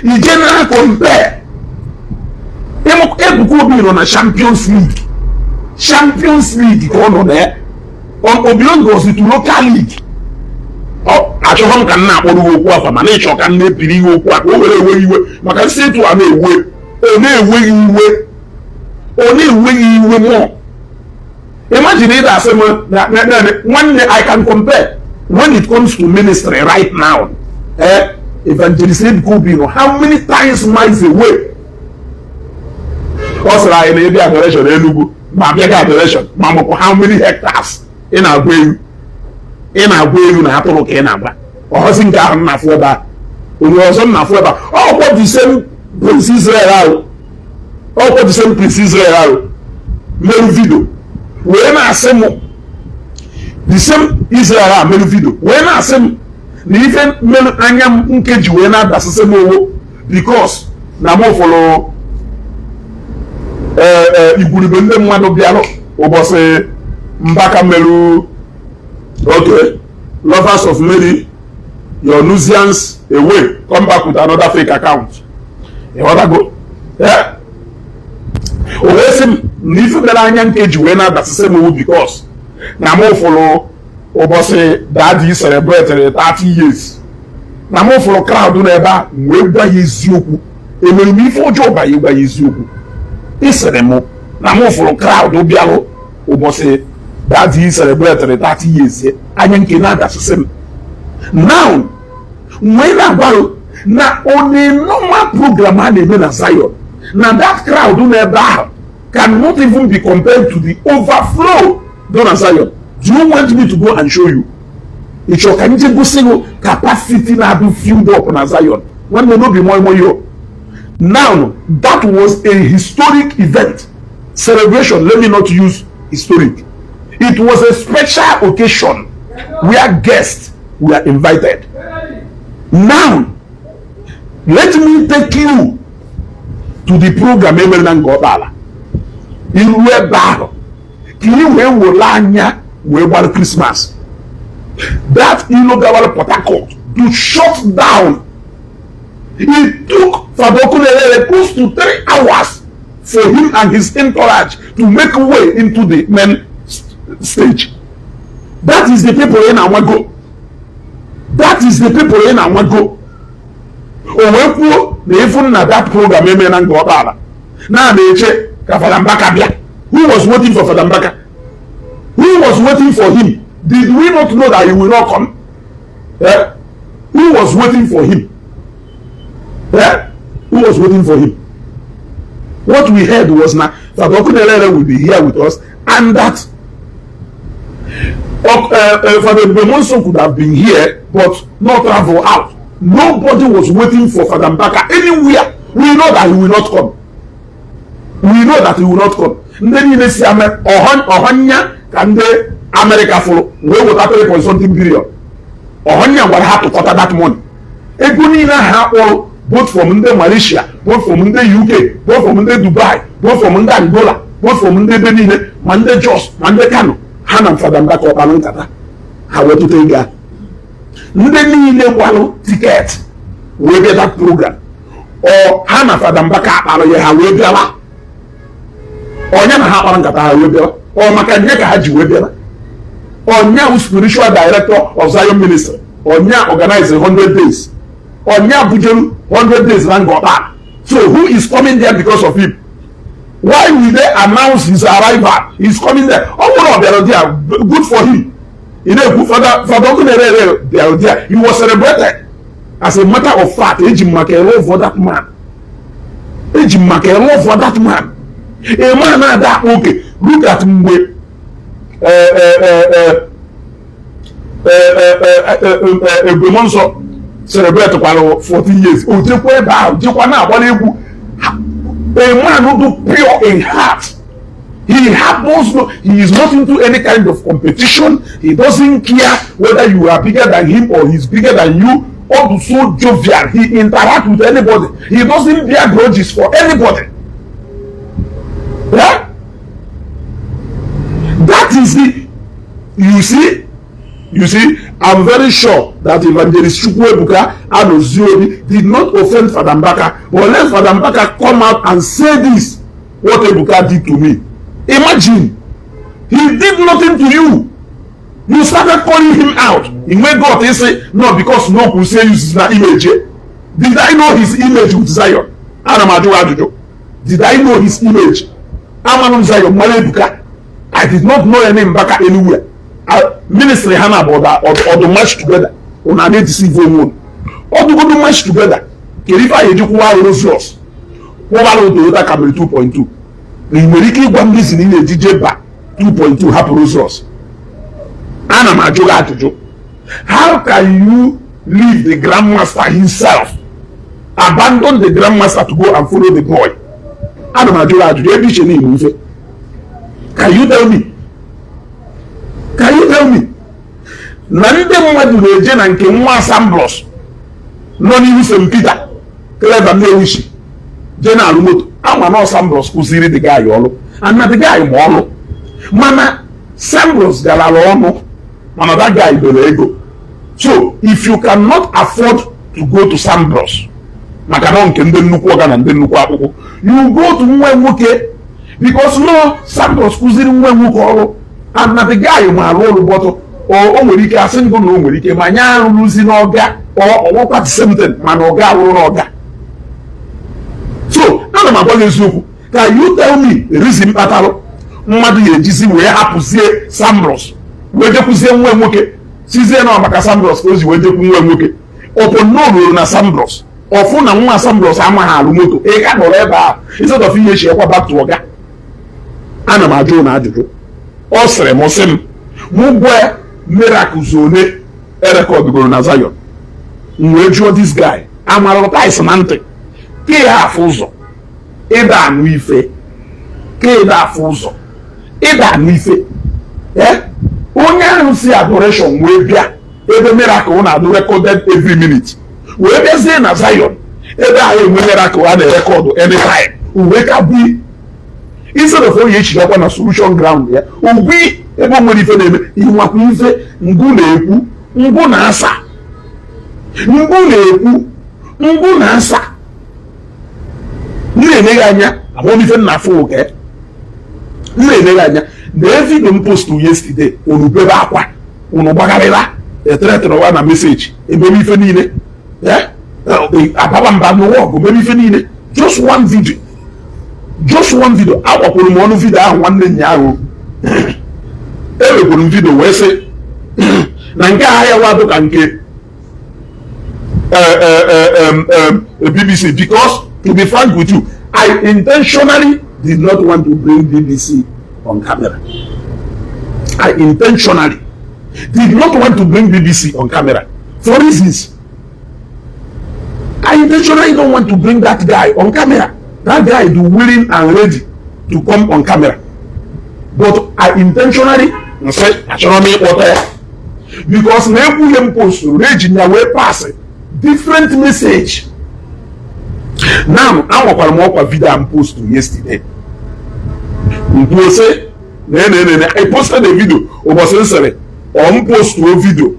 ije na compare. Ebuka Obi nọ na Champions League, Champions League ka ọ nọ na ya. Obilongosi to local league. Achọghị m ka m na-akpọrọ gị okwu afa, mana ịchọ ka m na-epiri ihe okwu a ka o were ewe iwe maka nsị etu a na-ewe. Ọ na-eweghị iwe, ọ na-eweghị iwe mụọ. Imagine ị ga-asị m nwanne, I can compare when it comes to ministry right now. Evangelist Ebuka Obi nọ how many times miles away? Ọ sịrị anyị na ebe adoration Enugu ma abịaghị adoration ma mụkwa how many hectares ị na-agwa ewu, ị na-agwa ewu na atụrụ ka ị na-agba ọhọzi nke ahụ na-afụ ebe a. Onye ọzọ m na-afụ ebe a, ọkwọ the same Prince Israel ahụ, ọkwọ the same Prince Israel ahụ merụ video wee na-asị m, the same Israel ahụ merụ video wee na-asị m na ife merụ anya m nkeji wee na-adasịsị m owo because na m fụrụ igwurube ndị mmadụ bịarụ ụbọchị Mbaka merụ. Okay, lovers of Mary, your nuisance away, come back with another fake account. Ịghọtago? O wee sị m na ife mere anya nkeji wee na-adasịsị m owo because na m fụrụ ụbọchị daddy celebrate 30 years, na m fụrụ crowd n'ebe a. Wee gwa ya eziokwu, emere m ife ọjọọ banye gwa ya eziokwu. Ịsịrị m na m fụrụ crowd bịalụ ụbọchị daddy celebrate 30 years, anya nke na-adasịsị m. Now wee na-agwarụ na on a normal program a na-eme na Zion, na that crowd n'ebe ahụ cannot even be compared to the overflow dọ na Zion. Do you want me to go and show you? Ị chọrọ ka nje gosi gị capacity na-adụ filled up na Zion? Nwanne, n'obi moi moi yo. Now that was a historic event, celebration. Let me not use historic. It was a special occasion where guests were invited. Now let me take you to the program emere na Ngor Okpala. Iru ebe ahụ ka ị wee were anya wee gbara Christmas. That ilo gawara Port Harcourt to shut down. It took Father Okunelere close to 3 hours for him and his entourage to make way into the main stage. That is the people ị na-amago. That is the people ị na-amago. O wee kwuo na ịfụ na that program eme na Ngor Okpala na na-eche ka Fada Mbaka bịa. Who was waiting for Fada Mbaka? Who was waiting for him? Did we not know that he will not come? Eh? Who was waiting for him? Eh? Who was waiting for him? What we heard was na Father Okunelere will be here with us and that Father Bemonso could have been here but not travel out. Nobody was waiting for Father Mbaka anywhere. We know that he will not come. We know that he will not come. Ndị niile si ame ọhọnya ka ndị Amerịka fụrụ wee weta 3 point something billion. Ọhọnya gwara ha tụkọta that money. Ego niile ha kpọrọ, both from ndị Malaysia, both from ndị UK, both from ndị Dubai, both from ndị Angola, both from ndị ebe niile, ma ndị Jos, ma ndị Kano, ha na Fada Mbaka ọkpara nkata ha wee tụta ego ahụ. Ndị niile gbalụ ticket wee bịa that program, ọ ha na Fada Mbaka akpara ya ha wee bịawa? Ọnya na ha kpara nkata ha wee bịawa? Ọ maka nye ka ha ji wee bịawa? Ọnya wụ spiritual director of Zion Ministry, ọnya organize 100 days, ọnya bujeru 100 days na Ngor Okpala. So who is coming there because of him? Why will they announce his arrival? He's coming there. Ọ bụrụ ọ bịara there, good for him. Ị na-ekwu Fada ọkụ na-ere ere bịara there, he was celebrated. As a matter of fact, eji m maka love for that man. Eji m maka love for that man. A man na-ada akpa oke. Look at mgbe Ebube Nsọ celebrate kwara 14 years, o jekwa ebe ahụ, jekwa na-agbara egwu. A man do pure in heart. He happens no, he is not into any kind of competition. He doesn't care whether you are bigger than him or he's bigger than you. All so jovial. He interact with anybody. He doesn't bear grudges for anybody. Yeah? That is the you see you see, I'm very sure that Evangelist Chukwuebuka Anoziobi did not offend Father Mbaka, but let Father Mbaka come out and say this, what Ebuka did to me. Imagine, he did nothing to you. You started calling him out. In wey God he say no, because no could say use na image. Did I know his image with Zion? Ana m ajụ ajụjụ. Did I know his image? Amanụ m Zion mara Ebuka. I did not know any Mbaka anywhere. Ministry ha na bụ ọdụ match together. Una na-edeceive onwe unu. Ọdụgodu match together. Kedu ife anyị eji kwụwa Rolls Royce, kwụwara Toyota Camry 2.2? Na ị nwere ike ịgwa m reason ị na-eji jeba 2.2 hapụ Rolls Royce? Ana m ajụ gị ajụjụ. How can you leave the grandmaster himself, abandon the grandmaster to go and follow the boy? Ana m ajụ gị ajụjụ. Ebe iche na ife, can you tell me? Can you tell me na ndị mmadụ na-eje na nke nwa Asamblos nọ n'ihu St. Peter Clever Nnewichi jee na-alụ moto? Ama na Sambros kụziri the guy ọlụ, and na the guy ma ọlụ, mana Sambros garara ọnụ, mana that guy doro ego. So if you cannot afford to go to Sambros, maka na nke ndị nnukwu ọga na ndị nnukwu akwụkwọ, you go to nwa nwoke, because no Sambros kụziri nwa nwoke ọrụ, and na the guy ma arụ ọrụ. But o nwere ike asị ngụ na o nwere ike ma nye arụrụzi n'ọga, ọwụkwa the same thing, mana ọga arụrụ n'ọga. So ana m agwa gị eziokwu. Ka you tell me reason kpatalụ mmadụ ya ejizi wee hapụzie Sambros wee jekwuzie nwa nwoke, sizie na maka Sambros ka o ji wee jekwu nwa nwoke. Ọpụ nnọọ ruru na Sambros, ọfụ na nwa Sambros amaghị alụ moto, ị ka nọrọ ebe ahụ instead of ihe echi ekwa back to ọga. Ana m ajụ na ajụjụ. Ọ sịrị m, sị m mụ gwa miracles ole erecordgoro na Zion. M wee jụọ this guy, amarụrụ tais na ntị ka ya afụ ụzọ ịda anụ ife, ka ịda afụ ụzọ ịda anụ ife. Onye ahụ si adoration wee bịa ebe miracle na-adụ recorded every minute, wee bịazie na Zion ebe ahụ enwe miracle a na-erecord anytime, uwe ka bụ instead of onye echigakwa na solution ground ya ugwi ebe o nwere ife na-eme ịnwakwa ife. Ngụ na-ekwu, ngụ na-asa, ngụ na-ekwu. Ngwụ na nsa m na-enyeghị anya amamife nna afọ oke m na-enyeghị anya na video m post yesterday. Unu bebe akwa, unu gbagharịla, eteretịrịwa na message, ememe ife niile, ababa mba n'ụwa ọgụ, meme ife niile. Just one video, just one video. Agbakwuru m ọnụ video ahụ nwanne nya ahụ. Ewekwuru m video wee sị na nke a ya wadụ ka nke BBC, because to be frank with you, I intentionally did not want to bring BBC on camera. I intentionally did not want to bring BBC on camera for reasons. I intentionally don't want to bring that guy on camera. That guy is willing and ready to come on camera, but I intentionally say achọrọ m ịkpọta ya because na ekwughị m posturu na-eji ya wee pass different message. Now, anwakwara m ọkwa video m post yesterday. Nkwuo sị na na na I posted a video ụbọchị m sịrị ọ m postuo video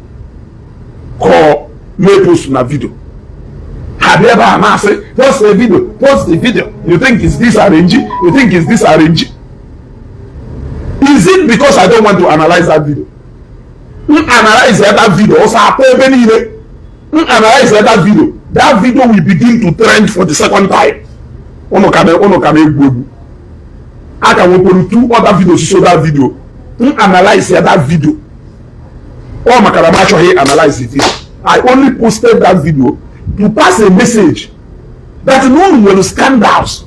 ka ọ mee post na video. Ha bịa ebe a na-asị, "Post a video, post the video. You think it's this arrange? You think it's this arrange?" Is it because I don't want to analyze that video? M analyze that video, ọsọ atọ ebe niile. M analyze that video, that video will begin to trend for the second time. Unu ka na-egwu egwu. A ka nwekwuru two other videos. So that video, m analyze that video, ọ maka na m achọghị analyze the video. I only posted that video to pass a message that na unu nwere scandals.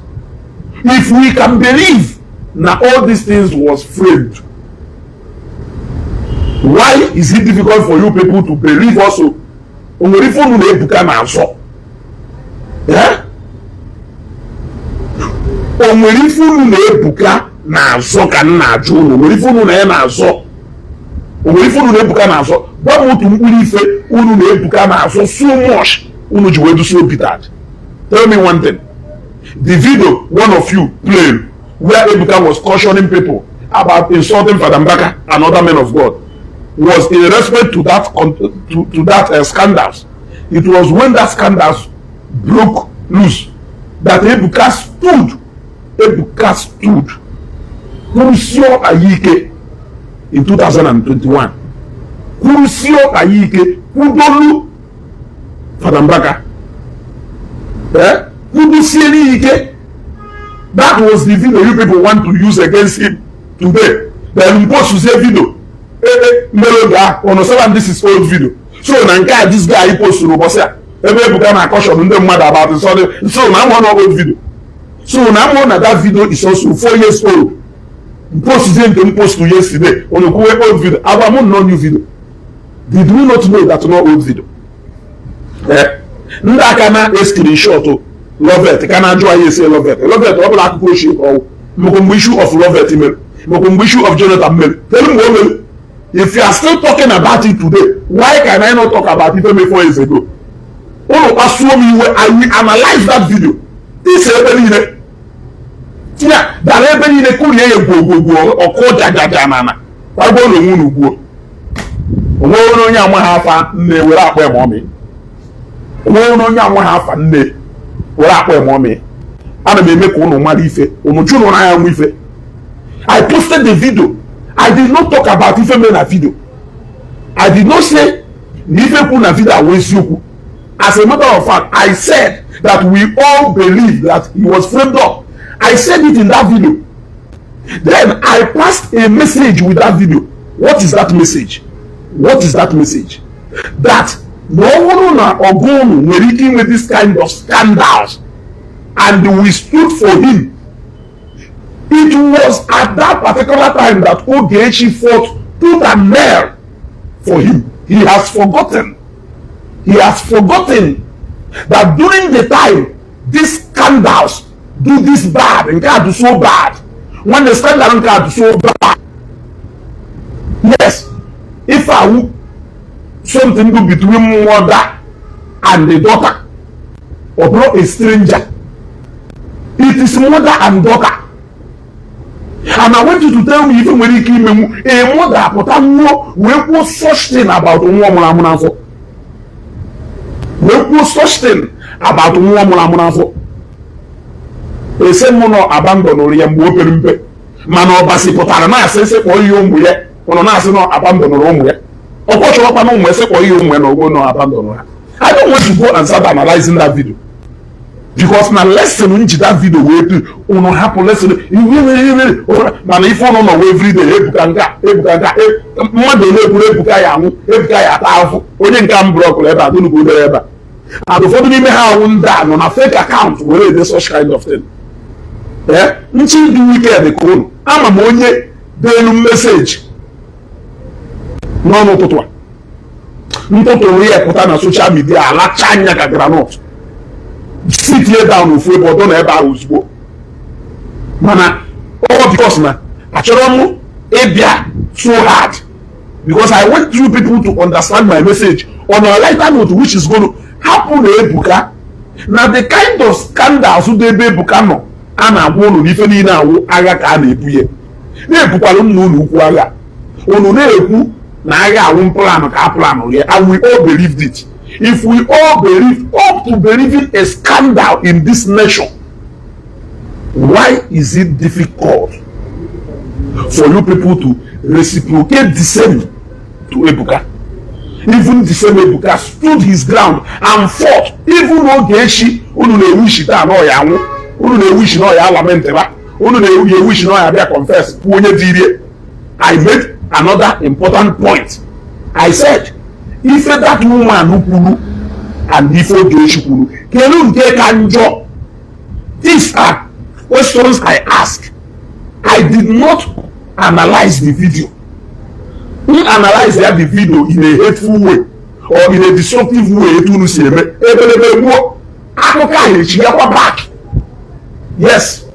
If we can believe na all these things was framed, why is it difficult for you people to believe also? O nwere ife unu na-ebuka n'azọ? Eh? O nwere ife unu na-ebuka n'azọ ka m na-ajụ unu? O nwere ife unu na ya na-azọ? O nwere ife unu na-ebuka n'azọ? Gwa m otu mkpụrụ ife unu na-ebuka n'azọ so much unu ji wee do so bitter. Tell me one thing. The video one of you played where Ebuka was cautioning people about insulting Father Mbaka and other men of God was in respect to that scandals. It was when that scandals broke loose that Ebuka stood. Ebuka stood kwurusie ọkpa ya ike in 2021, kwurusie ọkpa ya ike, kwudolu Father Mbaka, eh, kwudusiere ya ike. That was the video you people want to use against him today. Then post video mere oge ahụ, unu sịba this is old video. So na nke a this guy posturu ụbọchị a ebe Ebuka na caution ndị mmadụ about something, so na amụọ na old video, so na amụọ na that video is also 4 years old. Post nke m post yesterday, unu kwuwe old video. Agwa m no new video. Did we not know that no old video? Eh, ndị aka na screenshot Lovet ka na-ajụ anyị esi Lovet. Lovet ọ bụla akụkọ ochie ka ọwụ. Maka mgbe issue of Lovet mere, maka mgbe issue of Jonathan mere, kedu mgbe o mere? If you are still talking about it today, why can I not talk about it maybe 4 years ago? Unu kpasuo m iwe, I will analyze that video. Isi ebe niile ya dara, ebe niile kụrie ya gwogwogwo ọkụ jajaja na ana kwagbo na onwe unu gbuo onwe onye amaghị afa nne were akpọ ya ma ọmị. Onwe onye amaghị afa nne were akpọ ya ma ọmị. Ana m eme ka unu mara ife unu jụrụ n'anya nwa ife. I posted the video. I did not talk about ife mere na video. I did not say na ife kwu na video awụ eziokwu. As a matter of fact, I said that we all believe that he was framed up. I said it in that video. Then I passed a message with that video. What is that message? What is that message? That na ọ bụrụ na ọgụ unu nwere ike inwe this kind of scandals and we stood for him, it was at that particular time that Ogechi fought tooth and nail for him. He has forgotten. He has forgotten that during the time these scandals do this bad, nke a do so bad, when the scandal nke a do so bad, yes, if awu something do between mother and the daughter or bro a stranger, it is mother and daughter. And I want you to tell me ife nwere ike imenwu a mother pụta nwuo wee kwuo such thing about nwa ọmụrụ amụ n'afọ, wee Kwuo such thing about nwa mụrụ amụ n'afọ. Ese mụ nọ abandonụrụ ya mgbe o pere mpe, mana Ọbasi pụtara na-asị sị kpọọ ihe ụmụ ya. Ụnụ na-asị na abandonụrụ ụmụ ya. Ọkwa chọrọkwa na ụmụ ese kpọọ ihe ụmụ ya na ogo nọ abandon ha. I don't want to go and start analyzing that video because na lesson m ji that video wee tu ụnụ hapụ lesson, mana ife ụnụ nọ everyday, Ebuka nka, Ebuka nka, mmadụ ole ekwuru Ebuka ya anwụ, Ebuka ya ata ahụhụ. Onye nke m blockụrụ ebe a dụnugwu dere ebe a, and ụfọdụ n'ime ha awụ ndị a nọ na fake account were ede such kind of thing. Ee, nchi dị weekend ka ụnụ ama m onye deelu message n'ọnụ ụtụtụ a ntụtụrụ ya pụta na social media, alacha anya ka groundnut, sitie down ofu ebe ọdọ na ebe ahụ ozugbo. Mana ọ because na achọrọ m ịbịa so hard, because I want you people to understand my message on a lighter note, which is going to happen na Ebuka na the kind of scandals dị ebe Ebuka nọ. A na-agwa ụnụ n'ife niile awụ agha ka a na-ebu ya, na-ebukwara nna ụlọ ukwu agha. Unu na-ekwu na agha awụ plan ka a plan ya, and we all believed it. If we all believe up to believing a scandal in this nation, why is it difficult for you people to reciprocate the same to Ebuka? Even the same Ebuka stood his ground and fought. Even Ogechi unu na-ewishi taa na ọya anwụ, unu na-ewishi na ọya alamenteba, unu na-ewishi na ọya abịa confess kwuo onye dị irie. I made another important point. I said, ife that woman kwuru and ife Ogechi kwuru, kedu nke ka njọ? These are questions I ask. I did not analyze the video. M analyze ya the video in a hateful way or in a destructive way, etu unu si eme ebelebe gbuo akụkọ ahụ echigakwa back. Yes,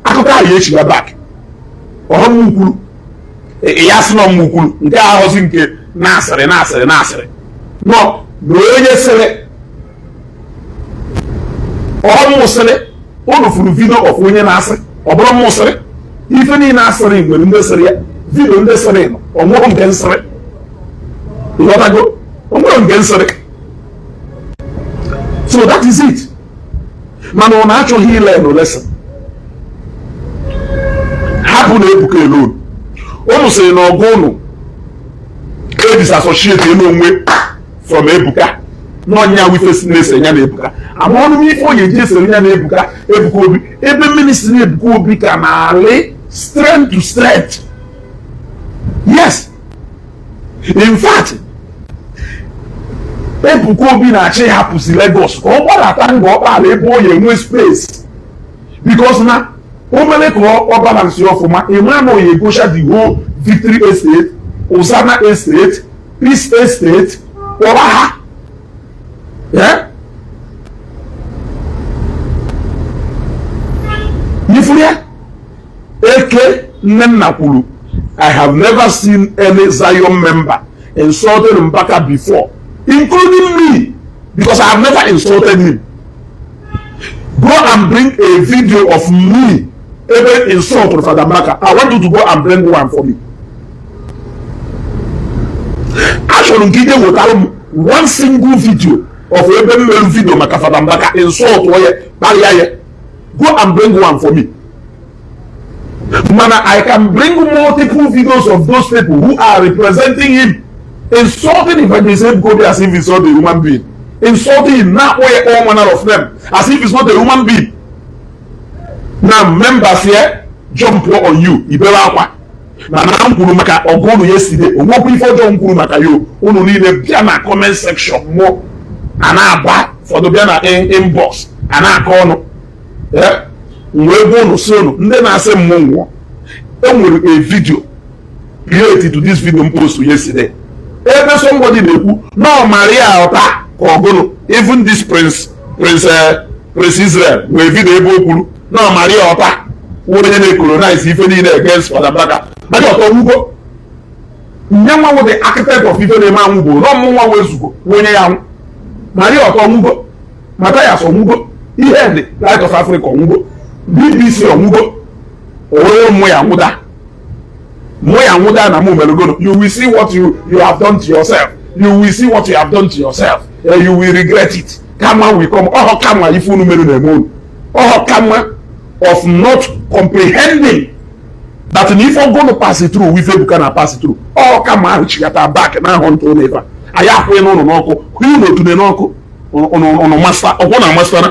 akụkọ ahụ echiga back. Ọhụm kwuru ya sị na ọmụ kwuru nke ahụzi nke na-asịrị na-asịrị na-asịrị nọ na onye sịrị ọhụm sịrị. Unu furu video of onye na-asị ọ bụrụ mmụ sịrị ife niile asịrị nwere ndị sịrị ya, video ndị sịrị nọ ọnwụrụ nke nsịrị. Ịghọtago? Onwere nke nsịrị. So that is it. Mana ọ na-achọghị ile no lesson. Hapụ na Ebuka alone. Unu sịrị na ọgụ unu e disassociate elu onwe from Ebuka n'ọnya wife na-ese ya na Ebuka. Ama ọnụ m ife onye ji esere ya na Ebuka, Ebuka Obi, ebe ministry Ebuka Obi ka na-alị strength to strength. Yes, in fact, Ebuka Obi na-achọ ịhapụzi Lagos ka ọ gbadata nga ọkpala ebe ọ ya enwe space, because na o mere ka ọ balance ọfụma, ịma na oya egosha the whole Victory Estate, Usana Estate, Peace Estate, kpọrọ ha. Yeah? Ifuru ya eke Nnenna kwuru, "I have never seen any Zion member insulting Mbaka before, including me, because I have never insulted him. Go and bring a video of me ebe insult Father Mbaka. I want you to go and bring one for me. Achọrọ m ka ije wetara m one single video of ebe m mere video maka Father Mbaka, insult ya, kparịa ya. Go and bring one for me." Mana I can bring multiple videos of those people who are representing him insulting Evangelist Ebuka Obi as if he's not a human being, insulting him, na-akpọ ya all manner of them as if he's not a human being. Now members here jump on you, ibere akwa na na m kwuru maka ọgụ unu yesterday. Onwekwa ife ọjọọ m kwuru maka ya. Unu niile bịa na comment section mụ a na-aba, ụfọdụ bịa na inbox a na-akọ ọnụ. Wee gwa unu si unu ndị na-asị m nwụọ, enwere a video related to this video m post yesterday ebe somebody na-ekwu na ọ Maria ọta ka ọgụnụ. Even this prince Israel nwee video ebe o kwuru na ọ Maria ọta onye na-ecolonize ife niile against Father Mbaka. Maria ọta nwugo nye nwa wụ the architect of ife na-eme anwụ bụ na ọmụ nwa wezugo onye ya anwụ. Maria ọta ọnwụgo, Mathias ọnwụgo, ihe dị Light of Africa ọnwụgo, BBC ọnwụgo, onye mụ ya nwụda, mụ ya nwụda na mụ melugono. You will see what you have done to yourself. You will see what you have done to yourself. You will regret it. Karma will come. Ọhọ karma ife unu merụ na-eme unu. Ọhọ karma of not comprehending that na ife ọgụnụ pass through, ife Ebuka na pass through. Ọ karma ahụ chigata back na ahụ ntụ ụlọ ife a. Anyị akwụghị n'ụlọ n'ọkụ, kwụnye n'otune n'ọkụ. Ụnụ masa ọkwụ na amasana,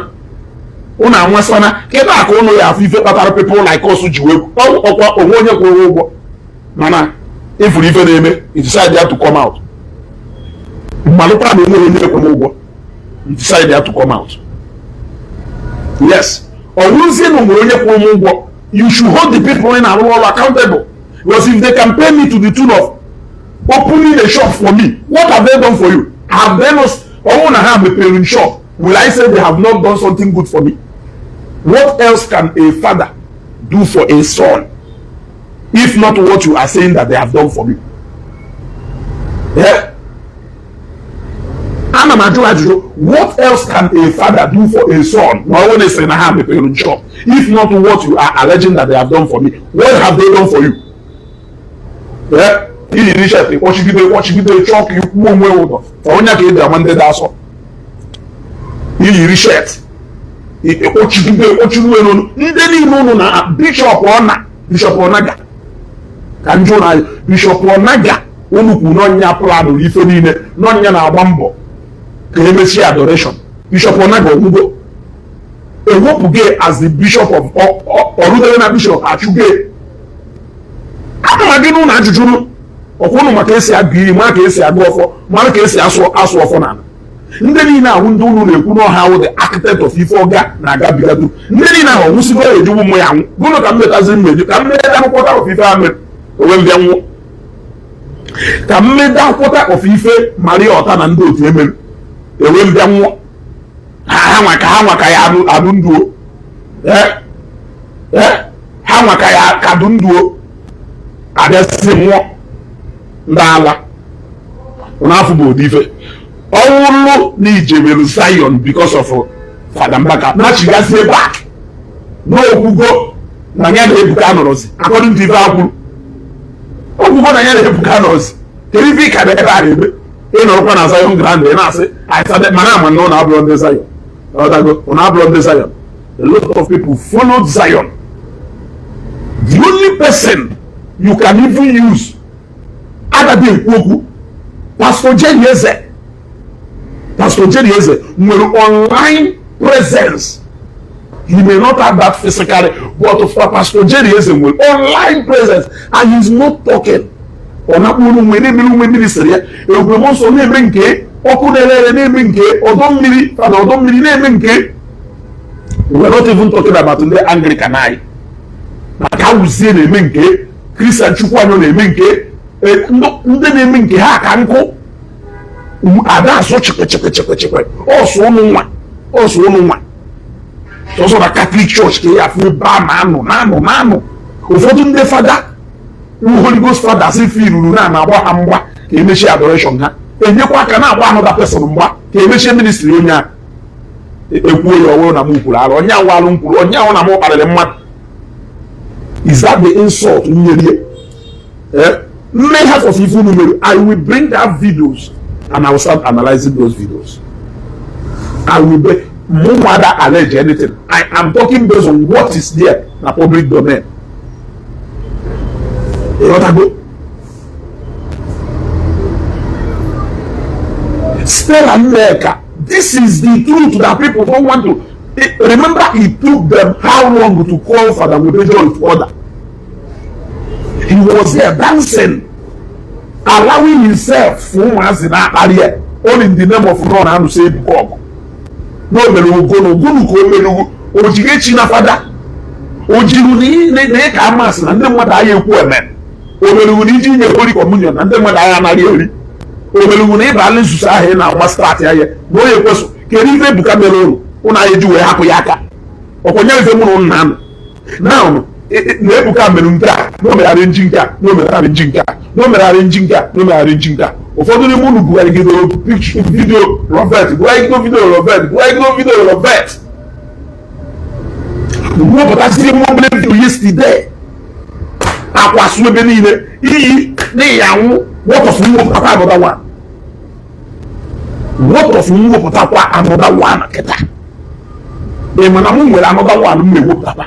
ụnụ amasana. Kedu aka ụnụ ya afụ ife kpatara people like us ji wee ọkwa onwe onye kwụrụ ụgwọ? Mana ịfụrụ ife na-eme, you decide ya to come out. Mmalụkwa na onwe onye ekwe m ụgwọ, you decide ya to come out. Yes, ọ wụrụzie na onwere onye kwụrụ m ụgwọ, you should hold the people ị na-arụ ọrụ accountable, because if they can pay me to the tune of opening a shop for me, what have they done for you? Have they not? Ọwụ na ha mepere shop, will I say they have not done something good for me? What else can a father do for a son if not what you are saying that they have done for me? Yeah? Ana m ajụ ajụjụ, what else can a father do for a son? Na ọnwụ na-esi na ha mepere shop, if not what you are alleging that they have done for me, what have they done for you? Yeah? Iyiri shirt, kpọchigide kpọchigide, chọọ ka ikwu onwe ụdọ onye ka eji ama ndị dị asọ. Iyiri shirt, kpọchigide kpọchiri n'onu ndị niile ụnụ na bishọp ọna, Bishọp Ọnaga ka njụ na Bishọp Ọnaga unu kwu n'ọnya planụ ife niile n'ọnya na-agba mbọ ka emechie adoration. Bishọp Ọnaga ọgwụgo, ewepụgo as the bishop of ọrụdere na bishọp achụgo. Ama gị n'ụlọ ajụjụ ọkwụnụ maka esi agụ iyi, mara ka esi agụ ọfọ, mara ka esi asụ asụ ọfọ n'ala. Ndị niile ahụ ndị unu na-ekwu n'ọha ahụ, the architect of ife ọga na-agabigado, ndị niile ahụ ọnwụsịgo ya ejigbu mmụ ya anwụ. Gụnụ ka m metazi mmeju ka m meda quarter of ife ha mere onwe m bịa nwụọ, ka m meda quarter of ife Maria Ọta na ndị otu emere enwe m bịa nwụọ. Ha nwa ka ha nwa ka ya anụ nduo, ha nwa ka ya kadụ nduo abịasị nwụọ. Ndị ala n'afọ bụ ụdị ife ọwụlụ na ijebelu Zion because of Fada Mbaka nachigazie back n'okwugo na ya na Ebuka nọrọzi. According to ife akwuru, okwugo na ya na Ebuka nọrọzi. Kedu ife ị ka na ebe a na-eme? Ị nọrọkwa na Zion ground, ị na-asị I started, mana ama na ụnụ abụrụ ndị Zion. Ọdago, ụnụ abụrụ ndị Zion. A lot of people followed Zion. The only person you can even use agaghị ekwu okwu, Pastor Jerry Eze. Pastor Jerry Eze nwere online presence. He may not have that physically, but for Pastor Jerry Eze nwere online presence and he is not talking. Ọ na-akpụrụ onwe na-emere onwe ministry ya. Ebube nsọ na-eme nke ọkụ na-ere ere, na-eme nke ọdọ mmiri, fada ọdọ mmiri na-eme nke. We are not even talking about ndị Anglican anyị maka awụzie na-eme nke Christian Chukwuanyọ na-eme nke ndị na-eme nke ha ka nkụ ada asụ chịkwe chịkwe chịkwe chịkwe ọsụ ụnụ nwa, ọsụ ụnụ nwa sọsọ na Catholic Church ka ya afụ ebe a na-anọ na-anọ na-anọ. Ụfọdụ ndị fada, Holy Ghost fathers, ife iruru na na-agba ha mgba ka emechie adoration ha, enyekwa aka na-agba another person mgba ka emechie ministry onye a. Ekwuo ya, ọwụrụ na m kwuru arụ onye ahụ, alụ m kwuru onye ahụ na m kparịrị mmadụ. Is that the insult nyerie? Eh, mme half of ife unu mere, I will bring that videos and I will start analyzing those videos. I will be mụ allege anything. I am talking based on what is there na public domain. Ịghọtago? Stella Nneka, this is the truth that people don't want to remember. It took them how long to call Father Webejo to order? He was there dancing, allowing himself for ụmụazị na-akparị ya, all in the name of nọ na anụsị Ebuka ọgụ na o mere ogo na ogonu ka o mere o echi na fada o jiri na ịka amasị na ndị mmadụ agha ekwu eme. O merugwu na iji nye holy communion na ndị mmadụ agha anaghị eri. O merugwu na ịba ala nzuzo ahụ ị na-agba start ya na onye ekwesụ. Kedu ife Ebuka mere ụlụ ụnụ anyị ji wee hapụ ya aka? Ọkwenye ife mụ na ụnụ na-anụ na na Ebuka mere nke a, na o megharị nji nke a, na o megharị nji nke a, na o megharị nji nke a, na o megharị nji nke a. Ụfọdụ n'ime unu bugharịgidoro video Robert, bugharịgido video Robert, bugharịgido video Robert, wepụtasịrị mobile video yesterday, akwasu ebe niile iyi n'ihi anwụ. What of mwepụtakwa another one? What of m wepụtakwa another one kịta? Ị ma na m nwere another one m na-ewepụtakwa,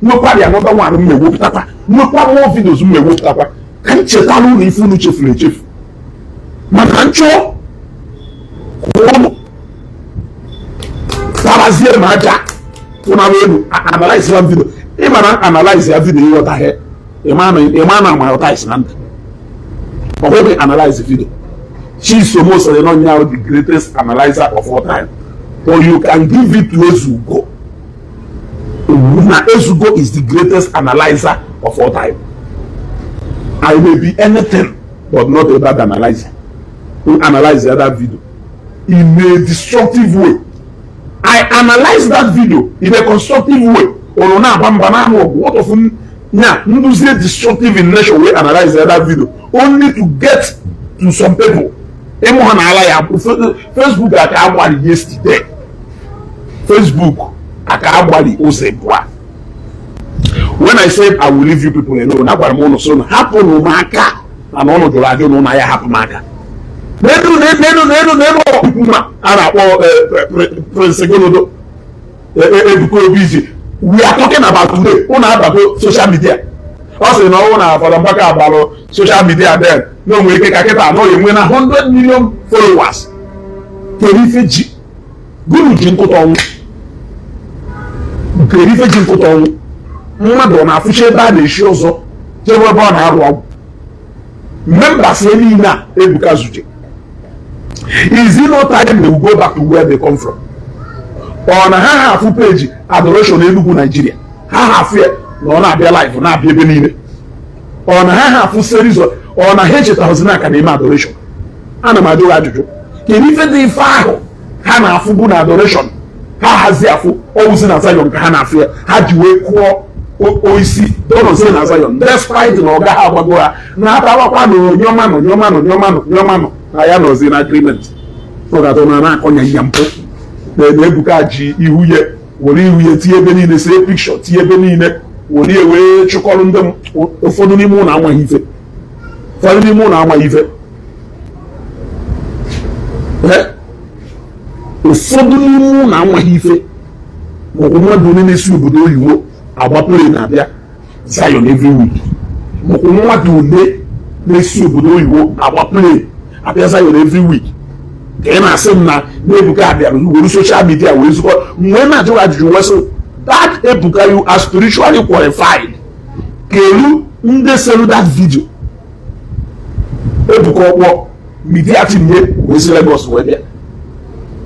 nwekwara another one m na-ewepụtakwa, nwekwa more videos m na-ewepụtakwa ka m chetara unu ife unu chefuru echefu. Mana nchọ ụnụ tarazie m aja ụnara elu analyze ya video. Ị mara analyze ya video, ịghọtaghị, ịma na amaghọta na ndụ ọ bụghị analyze video. Chisom sịrị na onye ahụ the greatest analyzer of all time, but you can give it to Ezugo na Ezugo is the greatest analyzer of all time. I may be anything but not a bad analyzer. Who analyze the other video in a destructive way. I analyze that video in a constructive way. Unu na-agba mba na-anụ ọgụ. What of na nduzie destructive in nature wey analyze the other video only to get to some people? Ịmụ ha na ala ya Facebook aka agbalị yesterday, Facebook aka agbalị ụzọ ịbụa. When I said I will leave you people alone, agwara m ụnụ so na hapụnụ m aka, mana ụnụ jụrụ ajụ na ụnụ ya hapụ m aka. N'elu n'elu n'elu n'elu ọkpụkpụ ma a na-akpọ Prince Golodo Ebuka Obi iji we are talking about today, ụnụ abago social media. Ọ sị na ọnwụ na Fada Mbaka agbalụ social media, then na onwere ike ka kịta anọ enwe na 100 million followers. Kedu ife ji gụnụ ji nkụta ọnwụ? Kedu ife ji nkụta ọnwụ? Mmadụ ọ na-afụcha ebe a na-eshi ọzọ jebe ebe ọ na-arụ ọgwụ. Members niile a Ebuka zuje, is it not time they will go back to where they come from? Ọ na ha ha afụ page Adoration Enugu Nigeria, ha ha afụ ya na ọ na-abịa live, na-abịa ebe niile. Ọ na ha ha afụ series, ọ na ha echetahụzi n'aka na eme adoration? Ana m ajụ ajụjụ, kedu ife dị ife ahụ ha na-afụ bụ na adoration ha hazi afụ ọwụzi na Zion ka ha na-afụ ya, ha ji wee kụọ oisi dọnọzie na Zion, despite na ọ gaghị agbago ha na-atawakwa na onyomanụ nyomanụ nyomanụ nyomanụ na ya nọzi na agreement. Ọ ga-atọ na na-akọnya ya mpụ na Ebuka ji ihu ya were ihu ya tinye ebe niile, see picture tinye ebe niile, were ya wee chụkọrọ ndị ụfọdụ n'ime ụlọ amaghị ife, ụfọdụ n'ime ụlọ amaghị ife, ụfọdụ n'ime ụlọ amaghị ife. Maọbụ mmadụ onye na-esi obodo oyibo agbapụrụ na-abịa Zion every week, maọbụ mmadụ ole na-esi obodo oyibo agbapụrụ abịa Zion every week, ka ị na-asị m na Ebuka bịara were social media wee zukọ. Mgbe na-ajụ ajụjụ wee sị that Ebuka, you are spiritually qualified. Kelu ndị selu that video? Ebuka ọkpọ media team ye wee si Lagos wee bịa.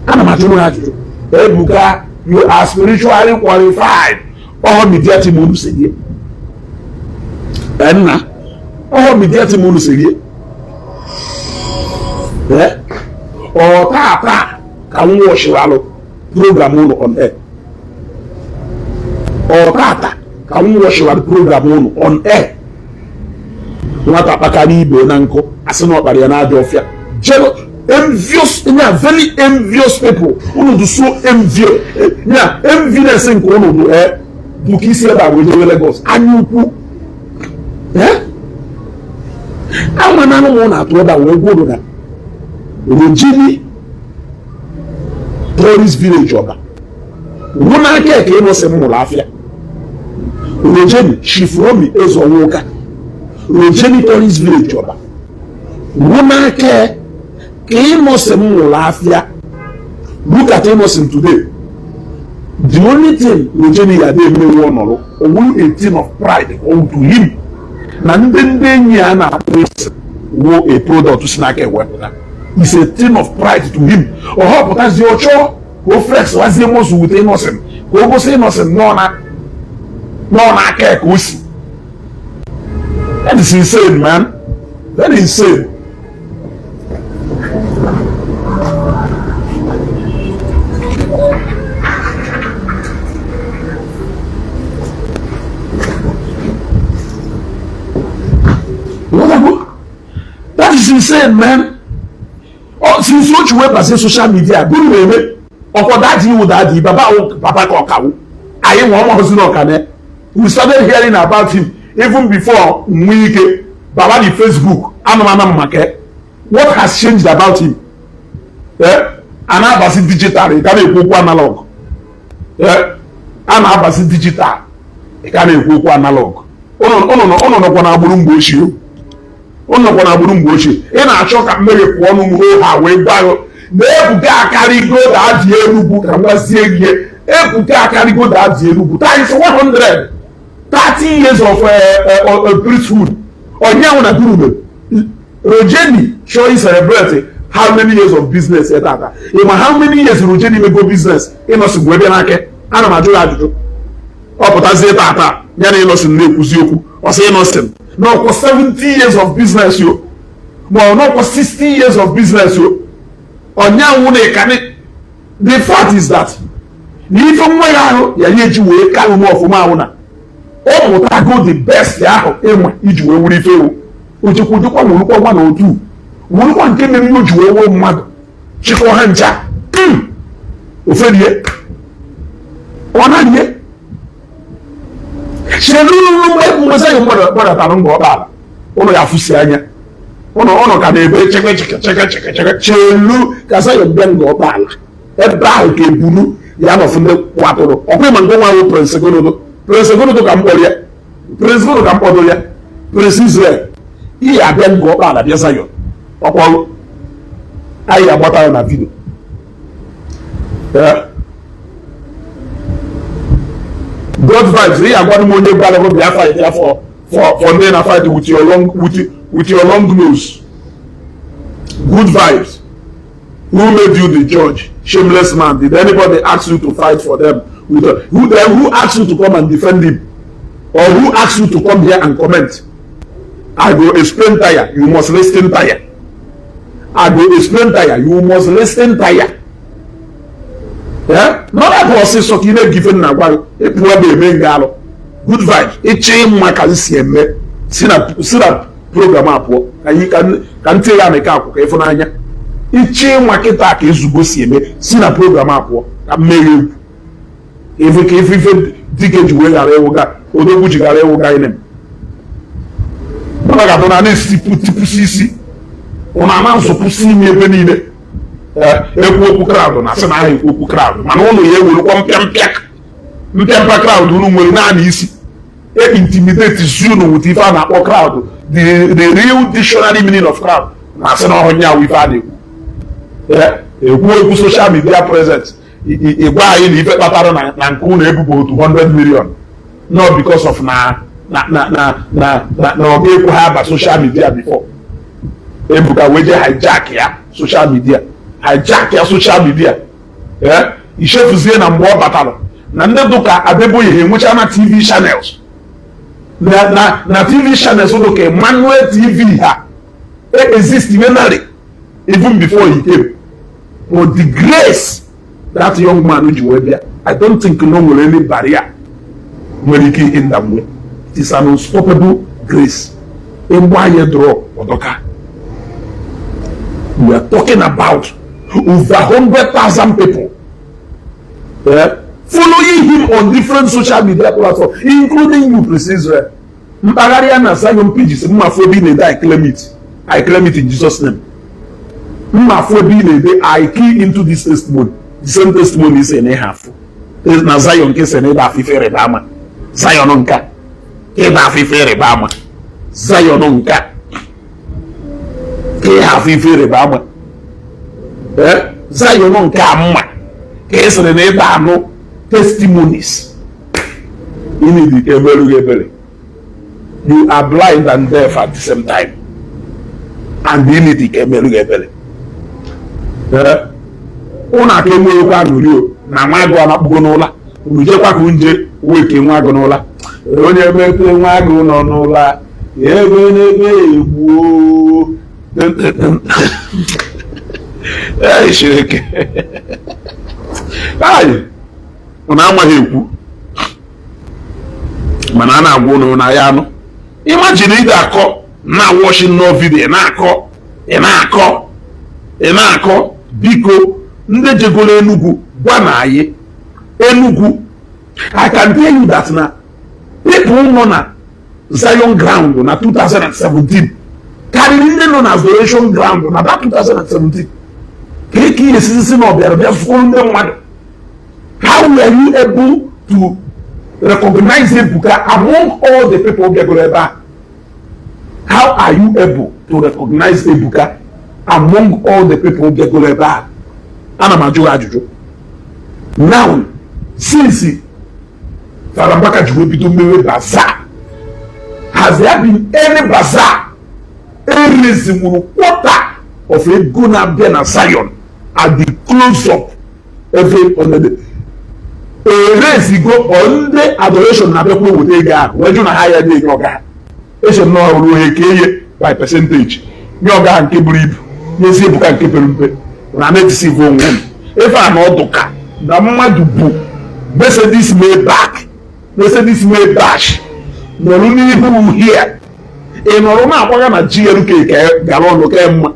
Ana m ajụrụ ha ajụjụ. Ebuka, you are spiritually qualified. Ọhọ media team unu serie nna, ọhọ media team unu serie. Ọ taa ka m wọchịralụ program unu on air. Ọ tata ka m wọchịralụ program unu on air. Nwata kpakara ibe na nkụ, asị na ọkpara ya n'ajọ ọfịa. Envious nya, very envious people. Unu dị so envious nya, enviness nke unu dị bụ ka isi ebe a wee jewe Lagos. Anya ukwu ama na anụ m na-atụ ebe a wee gwuo na Rojini Tourist Village ọba wụ n'aka ka ịnọsị m mụrụ afịa. Rojeni Chief Romi Ezeonwuka, Rojeni Tourist Village ọba wụ n'aka ka ịnọsị m mụrụ afịa. Look at Innocent today. The only thing Rojeni ya dị emewu ọnọrọ owu, a thing of pride to him na ndị enyi ya na-akpọ isi wo a product si n'aka ewepụta is a thing of pride to him. Ọ họpụtazie, ọ chọọ ka o flex wazie muscle with Innocent, ka o gosi Innocent nọ n'aka ya ka o si. That is insane, man, very insane. That is insane, man. Oh, since o ji wee bazie social media gụrụ na-eme ọkwa daddy iwu daddy baba awụ papa ka ọkawu anyị nwe ọma ozi na ọka. We started hearing about him even before nwee ike baba the Facebook anụmanụ maka. What has changed about him? Eh? A na-abazi digital, ị ka na-ekwu okwu analog. A na-abazi digital, ị ka na-ekwu okwu analog. Ụnụ nọkwa na agbụrụ mgbe ochie, ụnụ nọkwa na agbụrụ mgbe ochie. Ị na-achọ ka mmeghepụ ọnụ m hoo ha wee gwa gị na Ebuka akarịgo Daddy Enugwu. Ka m gwazie gị, Ebuka akarịgo Daddy Enugwu times 100. 30 years of priesthood onyanwụ na gurume Rojeni chọọ celebrate how many years of business ya tata. Ị ma how many years Rojeni mego business Innoson wee bịa n'aka? Ana m ajụ ya ajụjụ. Ọ pụtazie tata, ya na Innoson na-ekwuzi okwu, ọ sị Innoson n'ọkwa 70 years of business yo, ma ọ n'ọkwa 60 years of business yo onyanwụ na ịkani. The fact is that na ife nwa ya ahụ ya ya eji wee ka ume ọfụma ahụ na ọ mụtago the best ahụ ịma iji wee wuru ife ewu ochekwujekwa wurukwa nwa na otu wurukwa nke mere ihe o ji wee wuo mmadụ chịkọ ha ncha oferie ọ naghị chere mmadụ gbadatara mgbe ọ kpara ụnụ ya afụsi anya ụnụ ụnụ ka na-ebe cheke cheke cheke cheke cheke. Chelu ka Zion bịa nga ọkpala ebe ahụ ka eburu ya nọfụ ndị kwatụrụ ọkwa ịma nke nwa bụ Prince Gonodo, Prince Gonodo ka m kpọrọ ya, Prince Gonodo ka m kpọdoro ya, Prince Israel. Ihe abịa nga ọkpala bịa Zion ọkpọrụ anyị agbata ya na video. God vibes, ihe agwa m onye gwara gị bịa fight ya for ndị na fight with your long nose. Good vibes, who made you the judge? Shameless man. Did anybody ask you to fight for them? With who then? Who asked you to come and defend him, or who asked you to come here and comment? I go explain tire, you must listen tire. I go explain tire, you must listen tire. Nọrọ bụ ọsịsọ ka ị na-egife nna gwa gị ịpụ ebe eme nga alụ. Good vibes, ịchọ ịma ka m si eme, si na program a pụọ ka anyị ka m tie ya na akwụ ka ịfụnanya. Ịchọ ịnwa kịta ka Ezeugo si eme, si na program a pụọ ka mmeghe egwu ife ka ife ife dike ji wee ghara ịwụga odogwu ji ghara ịwụga inem mana ga-adọ na na-esi tipụsi isi ụnụ ama nzọpụsi ime ebe niile. Ekwu okwu crowd na asị na aha ekwu okwu crowd, mana ụnụ ya ewerukwa mpịampịa mpịampịa crowd unu nwere naanị isi e intimidate unu with ife a na-akpọ crowd, the real dictionary meaning of crowd, na asị na ọhụ nyawu ife a na-ekwu. Ekwu ekwu social media presence, ịgwa anyị na ife kpatara na nke unu ebubo 200 million, not because of na ọ ga-ekwe ha aba social media before Ebuka wee jee hijack ya social media, hijack ya social media. Ee, ichefuzie na mgbe ọ batara na ndị dụka Adeboye ha enwecha na TV channels, na TV channels dụka Emmanuel TV ha exist menally even before he came. But the grace that young man ji wee bịa, I don't think no nwere any barrier nwere ike ịnda mgbe. It is an unstoppable grace. Ịgba anyị draw ọdọka. We are talking about over 100,000 people, yeah, following him on different social media platforms, including you, Prince Israel. Mpaghara ya na Zion pages, mma afọ ebe ị na-ede "I claim it, I claim it in Jesus' name." Mma afọ ebe ị na-ede "I key into this testimony." The same testimony isi na ịha afụ na Zion nke si na ịda afọ ife ịrịba ama Zion nke a, ịda afọ ife ịrịba ama Zion nke a, ka ịha afọ ife ịrịba ama Zion nke a mma ka ị sịrị na ịda anụ testimonies. You need ka emerụ gị ebere. You are blind and deaf at the same time, and you need ka emerụ gị ebere. Ụnụ aka enweghịkwa aṅụrị o na nwa agụ anakpugo n'ụla. Unu jekwa ka nje weke nwa agụ n'ụla. Onye mete nwa agụ nọ n'ụla ebe n'ebe egbuo. Ee, Chineke anyị, unu amaghị ekwu, mana a na-agwa unu na ya anụ. Imagine ị ga-akọ na watching no video, na-akọ, ị na-akọ, ị na-akọ. Biko, ndị jegoro Enugu gwa na anyị Enugu, I can tell you that na people nọ na Zion ground na 2017 karịrị ndị nọ na Adoration ground na that 2017. Ka eke ihe esisi na ọ bịara bịa fụọ ndị mmadụ. How were you able to recognize Ebuka among all the people bịagoro ebe a? How are you able to recognize Ebuka among all the people bịagoro ebe a? Ana m ajụ gị ajụjụ. Now, since Fada Mbaka ji wee bido mewe bazaar, has there been any bazaar erezinwuru quarter of ego na-abịa na Zion at the close up every other erezigo? Ọ ndị adoration na-abịakwa weta ego ahụ wee jụ na ha ya na-enye ọga ha. Eche m na ọ rụrụ ohe ka eye by percentage, nye ọga ha nke buru ibu, nyezie Ebuka nke pere mpe. Na na-etisive onwe m ife a na ọdụ ka na mmadụ bụ Mercedes Maybach, Mercedes Maybach nọrọ n'ihu uhie, ị nọrọ na-akwaga na GLK ka gara ọnụ ka mma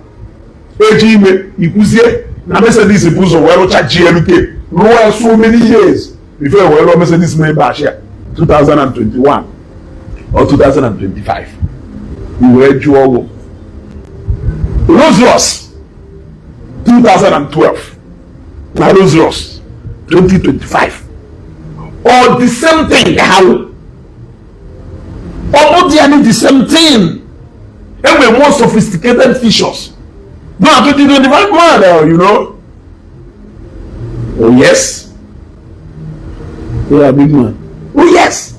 eji ime ikwuzie na Mercedes bụ ụzọ wee rụcha GLK, rụọ ya so many years before wee rụọ Mercedes Maybach ya 2021 or 2025. I wee jụọ ọgwụ Rolls Royce 2012 na Rolls Royce 2025, or the same thing ka ha wụ? Ọ bụ dị the same thing. Enwere more sophisticated features no 2025 model. Oh yes, yeah, big man. Oh yes,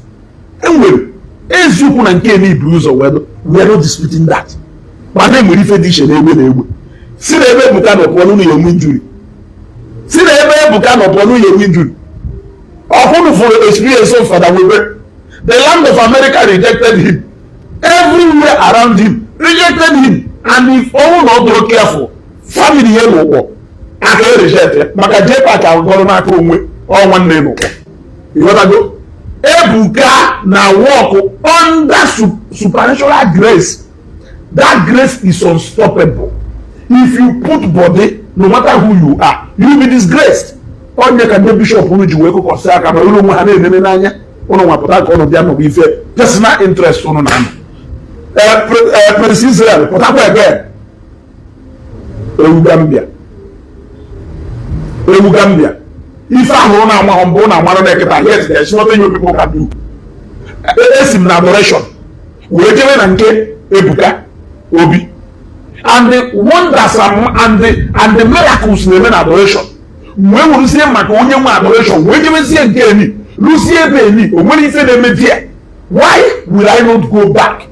enwere eziokwu na nke na ibu ụzọ wee, we are not disputing that, mana enwere ife dị iche na egbe na egbe. Si na ebe Ebuka nọ pụọ n'ụlọ ya enwe injury. Si na ebe Ebuka nọ pụọ n'ụlọ ya enwe injury. Ọhụrụ for experience of Fada Webe, the land of America rejected him. Everywhere around him rejected him. And if ọnwụ na ọ dụrụ careful, family ya n'ụkpọ aka e reject ya, maka JPAC agọrọ n'aka onwe ọ nwanne n'ụkpọ. Ịghọtago? Ebuka na work under supernatural grace. That grace is unstoppable. If you put body, no matter who you are, you will be disgraced. Onye ka ndị bishọp unu ji wee kụkọsị aka ma ụlọ onwe ha na-enene n'anya ụnụ nwapụta ka ụnụ bịa nọbụ ife personal interest ụnụ na-anọ. Prince Israel pụtakwa ebe ewu Gambia, ewu Gambia, ife ahụ ụnụ amahụ mbụ ụnụ amarụ na ekịta. Yes, there is nothing you people can do. Esi m na adoration wee jebe na nke Ebuka Obi, and the wonders and the miracles na-eme na adoration. Wee weruzie maka onye nwe adoration wee jebezie nke eni, rụzie ebe eni o nwere ife na-eme there. Why will I not go back,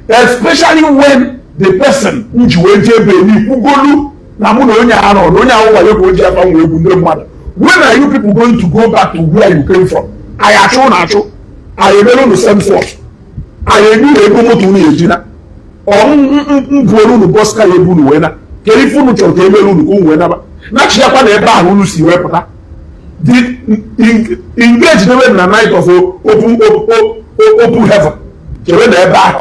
especially when the person m ji wee jee ebe eni kwugolu na mụ na onye ahụ nọ na onye ahụ wayo ka o ji afa nwe egwu ndị mmadụ? When are you people going to go back to where you came from? Anyị achụ na achụ, anyị emere unu send forth, anyị enye unu ego moto unu ejina ọ mbuoro unu bus ka ya ebu unu wee na. Kedu ife unu chọrọ ka emere unu ka unu wee naba nachiakwa na ebe ahụ unu si wee pụta? The engage debe na night of open heaven chere na ebe ahụ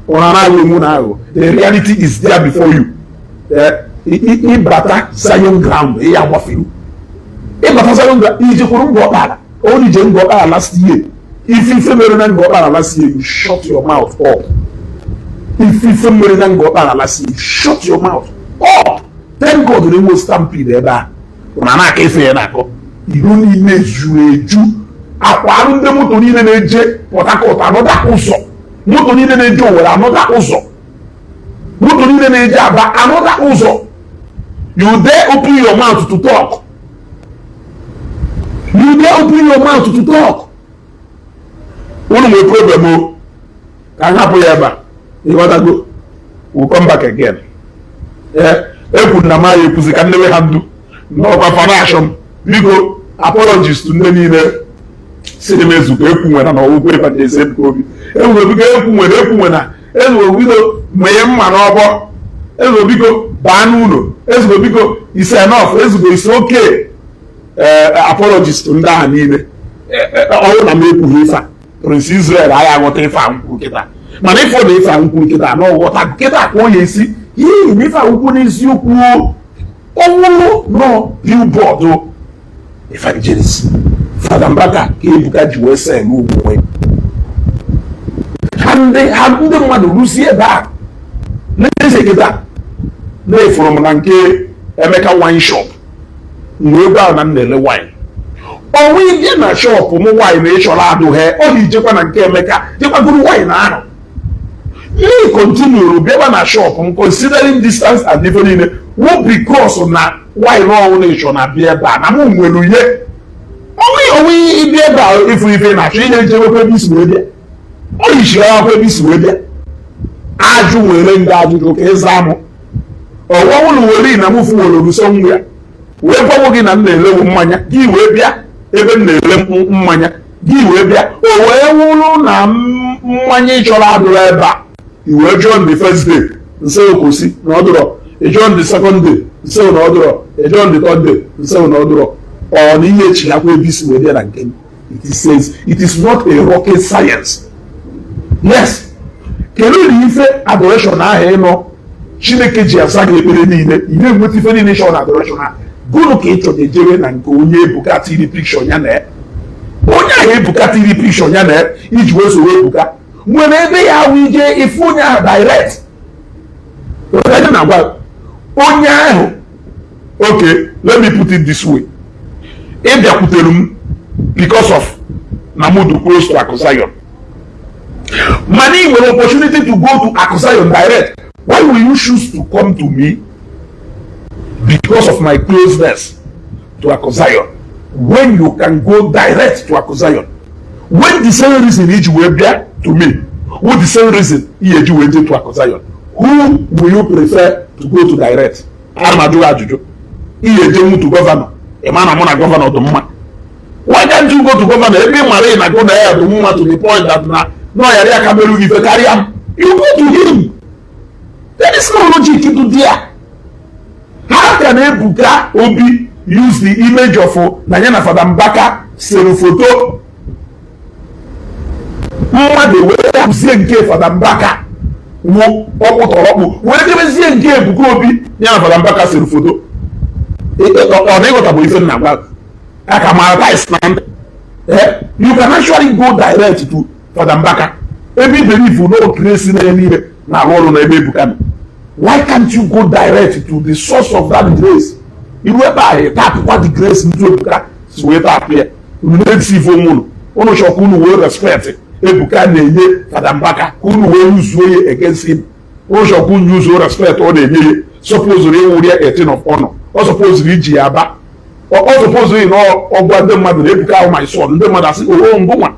ụra anaghị enwu na aghụghọ. The reality is there before you. Ịbata Zion ground, ya agbafelu. Ịbata Zion ground, ijekwuru Ngọ Ọkpala, onye ije Ngọ Ọkpala last year, ife ife mere na Ngọ Ọkpala last year, you shut your mouth up. Ife ife mere na Ngọ Ọkpala last year, you shut your mouth up. Thank God na enwe stampede ebe a na na-aka ife ya na-akọ iro niile juru eju akwa arụ. Ndị moto niile na-eje Port Harcourt anọda ụzọ, moto niile na-eje Owerri anọda ụzọ, moto niile na-eje Aba anọda ụzọ. You dare open your mouth to talk? You dare open your mouth to talk? Unu nwere problem o. Ka m hapụ ya ebe a. Ịghọtago? We'll come back again. Ee, ekwu na ma ya ekwuzi ka nnewe ha ndu n'ọkwa fanashọn. Biko, apologies to ndị niile si m ezuko ekwu nwere na ọgwụgwọ Evangelist Ebuka Obi ezugbo. Biko, ekwu nwere, ekwu nwere na ezugbo. Bido menye mma n'ọbọ. Ezugbo, biko, baa n'ụlọ. Ezugbo, biko, is enough. Ezugbo, is okay. Ee, apologies to ndị ahụ niile. Ọnwụ na m ekwughị ife a, Prince Israel anyị aghọta ife a nkwuru kịta, mana ịfọ na ife a nkwuru kịta na ọghọta kịta ka ọ ya esi yii na ife a nkwuru n'eziokwu. Ọnwụlụ nọ billboard Evangelist Fada Mbaka ka Ebuka ji wee sell ugwu ha. Ndị ha ndị mmadụ rụzie ebe a n'eze kịta na-efuru m na nke Emeka wine shop wee gwa na m na-ele wine. Ọnwa ịbịa na shop m, wine ị chọrọ adụghị, ọ ga-ejekwa na nke Emeka jekwagoro wine ahụ. Me continue bịakwa na shop m, considering distance and ife niile wụ, because na wine ọnwụ na ịchọ na bịa ebe a na mụ nwere ihe onwe onwe. Ịbịa ebe a, ịfụ ife na-achọ ihe, ejewekwa ebe isi wee bịa. Ọ yichiri akwụkwọ ebe isi wee bịa. Ajụ nwere ndị ajụjụ ka ịza mụ. Ọwọwụlụ were na mụ fụwere somewhere ya wee gwawo gị na m na-elewu mmanya, gị wee bịa ebe m na-ele mmanya, gị wee bịa, o wee wụrụ na mmanya ị chọrọ adụrụ ebe a. I wee jụọ the first day, nse okwusi na ọ dụrọ. Ị jụọ the second day, nse na ọ dụrọ. Ị jụọ the third day, nse na ọ dụrọ. Ọ na ihe echighakwa ebe isi wee bịa na nke m. It says it is not a rocket science. Yes, kedu na ife adoration ahụ ịnọ Chineke ji asa gị ekpere niile, ị na-enweta ife niile ịchọ na adoration ahụ? Gụnụ ka ị chọrọ ejere na nke onye Ebuka tiri picture ya na onye ahụ Ebuka tiri picture ya na iji wee soro Ebuka nwere ebe ya ahụ ije ife onye ahụ direct? Onye na-agwa onye ahụ, okay, let me put it this way: ị bịakwutere m because of na mụ dị close to Akụ Zion, mana ị nwere opportunity to go to Akụ Zion direct. Why will you choose to come to me because of my closeness to Akụ Zion when you can go direct to Akụ Zion, when the same reason iji wee bịa to me with the same reason ihe eji wee jee to Akụ Zion? Who will you prefer to go to direct? Ana m ajụ gị ajụjụ. Ihe ejenwu to governor, ị ma na mụ na governor dị mma. Why can't you go to governor ebe ị mara ị na gụ na ya dị mma to the point that na ọ yara ya ka merụ gị ife karịa m? You go to him. There is no logic to there. How can Ebuka Obi use the image of na ya na Fada Mbaka sere foto mmadụ wee hapụzie nke Fada Mbaka wụ ọkpụtọrọkpụ wee debezie nke Ebuka Obi ya na Fada Mbaka sere foto? Ọ na ịghọta bụ ife nna gwa aka mara tais na ntị. You can actually go direct to Fada Mbaka ebe i believe no grace na niile na-arụ ọrụ na ebe Ebuka nọ. Why can't you go direct to the source of that grace? Iru ebe ahụ, tapụkwa the grace ndị Ebuka si wee tapụ ya. Unu na-eti ife onwe unu. Unu chọkwa unu wee respect Ebuka na-enye Fada Mbaka ka unu wee yuzuo ya against him. Unu chọkwa unu yuzuo respect ọ na-enye ya, supposed ịwụrụ ya a thing of honor. Ọ supposed iji ya aba. Ọ supposed na ọgwa ndị mmadụ na Ebuka ahụ my son, ndị mmadụ asị oo ngụnwa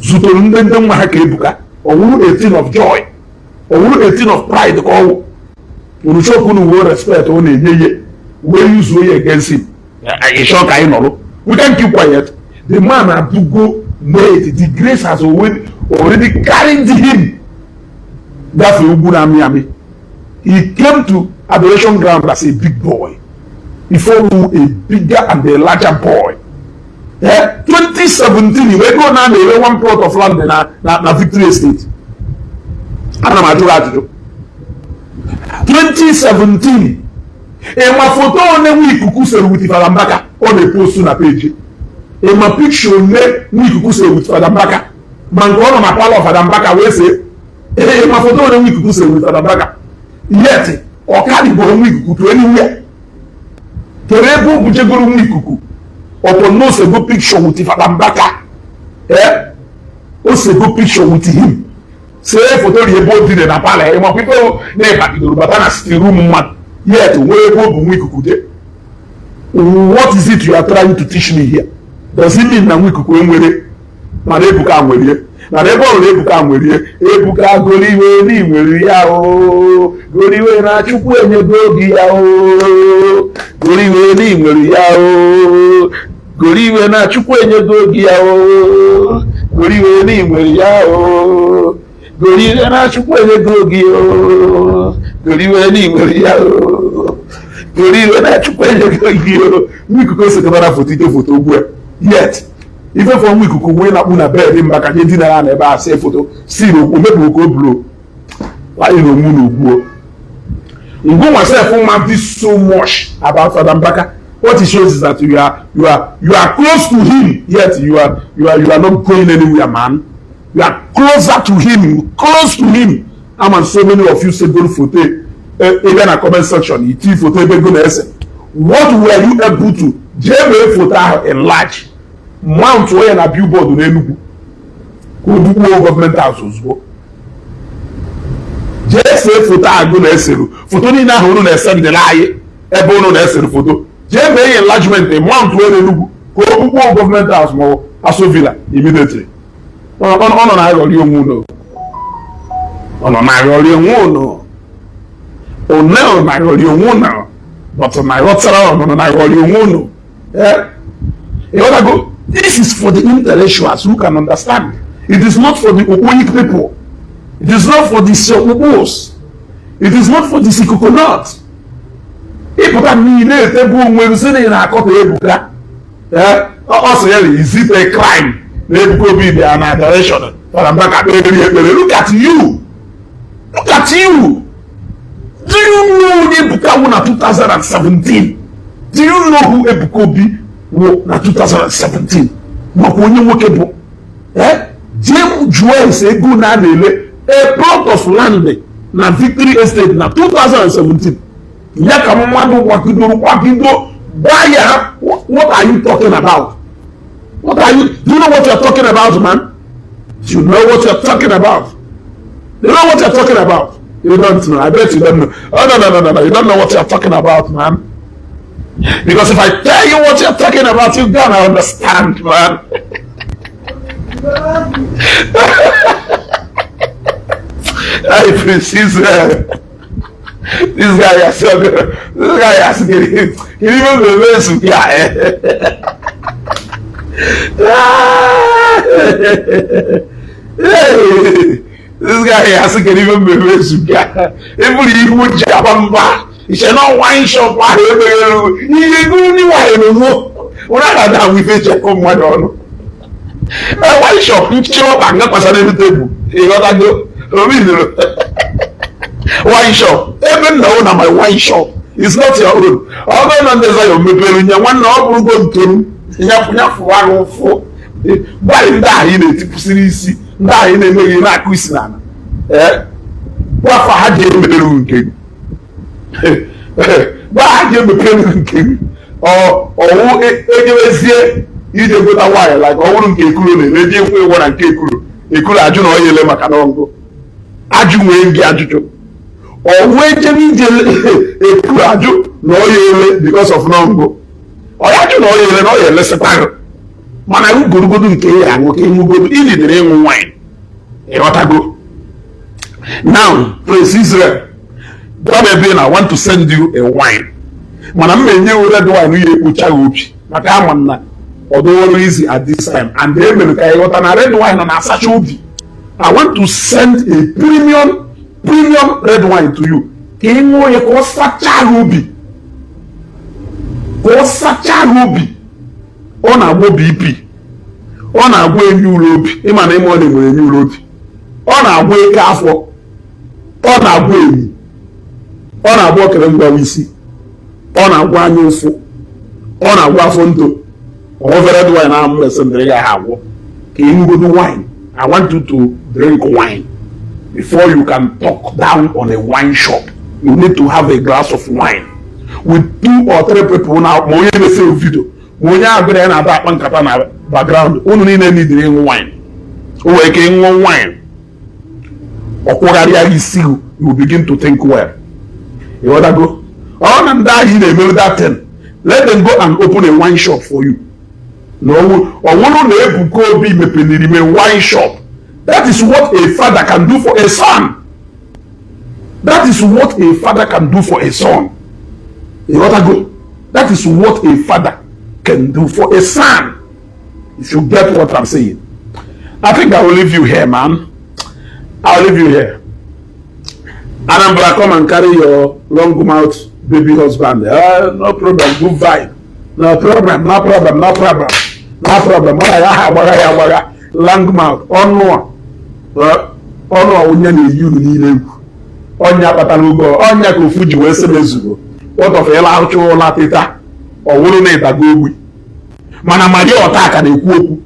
zutere ndị nwa ha ka Ebuka. Ọ wụrụ a thing of joy, ọ wụrụ a thing of pride ka ọ wụ. Unu chọkwa unu wee respect ọ na-enye ya wee yuzuo ya against him. Ịchọ ka anyị nọrọ, we can keep quiet. The man abugo made, the grace has already carried him gafee ugwu na-amị amị. He came to adoration ground as a big boy before who a bigger and a larger boy. 2017 wee go na na-ere one plot of land na Victory Estate. Ana m ajụ gị ajụjụ. 2017, ịma foto one nwa ikuku sere with Fada Mbaka ọ na-epostu na page? Ịma picture one nwa ikuku sere with Fada Mbaka, ma nke ọ nọ na parlour Fada Mbaka wee see? Ịma foto one nwa ikuku sere with Fada Mbaka? Yet ọ karịbụrụ nwa ikuku to anywhere. Kedu ebe o bujegoro nwa ikuku upon no sego picture with Fada Mbaka? Eh, o sego picture with him, see foto ri ebe o dire na parlour. Ịmakwa ife na-ịbagidoro bata na sitting room mmadụ, yet nwee ebe o bụ nwa ikuku je. What is it you are trying to teach me here? Does it mean na nwa ikuku enwere mana Ebuka nwerie? Mana ebe ọ bụla Ebuka nwerie, Ebuka goliwe n'inwere ya o, goliwe na Chukwu enyego gị ya o, goliwe n'inwere ya o, goliwe na Chukwu enyego gị ya o, goliwe n'inwere ya o, goliwe na Chukwu enyego gị o, goliwe n'inwere ya o, goliwe na Chukwu enyego gị o. Nwa ikuku sekọtara foto ite foto ugbu a, yet ife fọ nwa ikuku nwee na-akpụ na bed Mbaka nye dinara na ebe a see foto si na omepụ ka o bulo anyị na onwe na ugbuo ngụnwa sef ma dị so much about Fada Mbaka. What it shows is that you are close to him, yet you are not going anywhere, man. You are closer to him, close to him. Ama so many of you say go foto. Ịbịa na comment section, iti foto ebe ego na-ese. What were you able to jee mee foto ahụ enlarge, mount onye na billboard n'Enugu ka o bukpuo government house ozugbo? Jee see foto ahụ na-eseru foto niile ahụ unu na-ese ndịrị anyị ebe unu na-esere foto. Jee mee ihe enlargement, mount onye n'Enugu ka o bukpuo government house ma ọ Aso Villa immediately. Ọ nọ na-aghọrị onwe unu, ọ nọ na-aghọrị onwe unu, one ọ na-aghọrị onwe unu, but na ghọtara ọ nọ na-aghọrị onwe unu. Ịghọtago? This is for the intellectuals who can understand. It is not for the Okpoyi people. It is not for the Okpos. It is not for the coconut. Ịpụta niile etebu onwe gị sị na ị na-akọta Ebuka. Ọ sị ya, is it a crime na Ebuka Obi bịa na adoration, Fada Mbaka kpere ekpere? Look at you, look at you. Do you know onye Ebuka wụ na 2017? Do you know who Ebuka Obi wụ na 2017? Makwa onye nwoke bụ jee jụọ ese ego na a na-ele a plot of land na Victory Estate na 2017. Ya ka mmadụ kwagidoro kwagido gbaa ya. What are you talking about? What are you Do you know what you are talking about, man? Do you know what you are talking about? You know what you are talking about? You don't know. I bet you don't know. Oh, no, no, no, no, no, you don't know what you are talking about, man, because if I tell you what you're talking about, you're gonna understand, man. Hey, Prince Israel. This guy has this guy has he even the guy. Hey, this guy has to even be guy. Even ihu ji aba mba iche na wine shop ahụ emeghere ihe ego ndị wine mụ ụra na-ada ahụ ife chekwa mmadụ ọnụ. Wine shop nche ọkpa nga kwasara elu tebụl. Ịghọtago omidoro wine shop ebe nna wụ na my wine shop is not your own. Ọ bụrụ na ndị Zion mepere nye nwanne, ọ bụrụgo nke m. Nyafụ nyafụ ahụ ụfụ gbalị ndị ahụ ị na-etipụsiri isi, ndị ahụ ị na-emeghị na-akụ isi n'ala. Ee, gwafa ha ji emepere nke gị, gwa ha ji emepere nke gị. Ọwụ ejewezie ije gota nwaanyị, like ọ bụrụ nke ekuro na-eme eji ekwu ịgwọ na nke ekuro ekuro ajụ na ọ yele maka na ọngụ ajụ nwee gị ajụjụ. Ọwụ ejebe ije ekuro ajụ na ọ yele because of nọngụ ọ ya ajụ na ọ yele na ọ ya elesikwa gị, mana ugorogodo nke ya aṅụ ka ịṅụgodo ilidere ịṅụ wine. Ịghọtago? Now, Prince Israel, gwa m ebe na I want to send you a wine, mana m na-enye red wine ya ekpocha gị obi, maka ama m na ọdụwọrụ easy at this time and e mere ka ịghọta na red wine nọ na-asacha obi. I want to send a premium, premium red wine to you ka ị ṅụọ ya ka ọ sachaa gị obi, ka ọ sachaa gị obi. Ọ na-agwọ BP, ọ na-agwọ enyi ụlọ obi, ịma na ịma ọ na-enwere enyi ụlọ obi, ọ na-agwọ eke afọ, ọ na-agwọ enyi, ọ na-agwọ okere ngwawa isi, ọ na-agwọ anya ụfụ, ọ na-agwọ afọ nto. Ọ red wine ahụ m esendịrị ya agwọ ka ị ṅụgodo wine. I want you to drink wine before you can talk down on a wine shop. You need to have a glass of wine with two or three people na ma onye na-ese video, ma onye agụrụ ya na-aba akpa nkata na background. Unu niile nidiri ịṅụ wine. O nwere ike ịṅụ wine, ọ kwụgharịa isi, you will begin to think well. Ịghọtago? Ọ na ndị ahụ ị na-emere that thing, let them go and open a wine shop for you. Na ọ bụrụ na Ebuka Obi mepere ime wine shop, that is what a father can do for a son. That is what a father can do for a son. Ịghọtago? That is what a father can do for a son, if you get what I'm saying. I think I will leave you here, man. I'll leave you here. Anambra, come and carry your long mouth baby husband. No problem, good vibe. No problem, no problem, no problem, no problem. Ọ ya ha agbagha ya agbagha long mouth ọnụ a, ọnụ a onye na-eyi unu niile egwu. Ọnya kpatara oge ọnya ka ofu ji wee sị m ezugo. What of ịla ahụcha ụla teta ọ wụrụ na ịdago ogbi? Mana Maria Ọta ka na-ekwu okwu,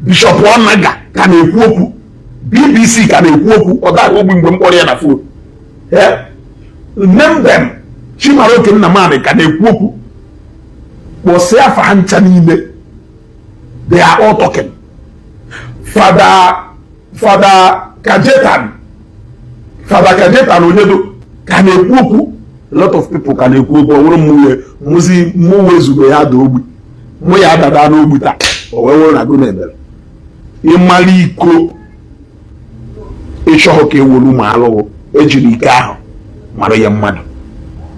Bishop Onaga ka na-ekwu okwu, BBC ka na-ekwu okwu. Ọ daghị ogbi mgbe m kpọrọ ya na phone. Name them. Chimaroke Nnamani ka na-ekwu okwu. Kpọsịa afa ha ncha niile, they are all talking. Father Kajetan, Father Kajetan Onyedo ka na-ekwu okwu. A lot of people ka na-ekwu okwu. Ọ bụrụ mụ mụzi mụ wezugo ya da ogbi, mụ ya adada n'ogbi taa, o wee wụrụ na gụ na-emere ịmara iko ịchọghị ka ewolu ma alụghụ ejiri ike ahụ mara ya mmadụ,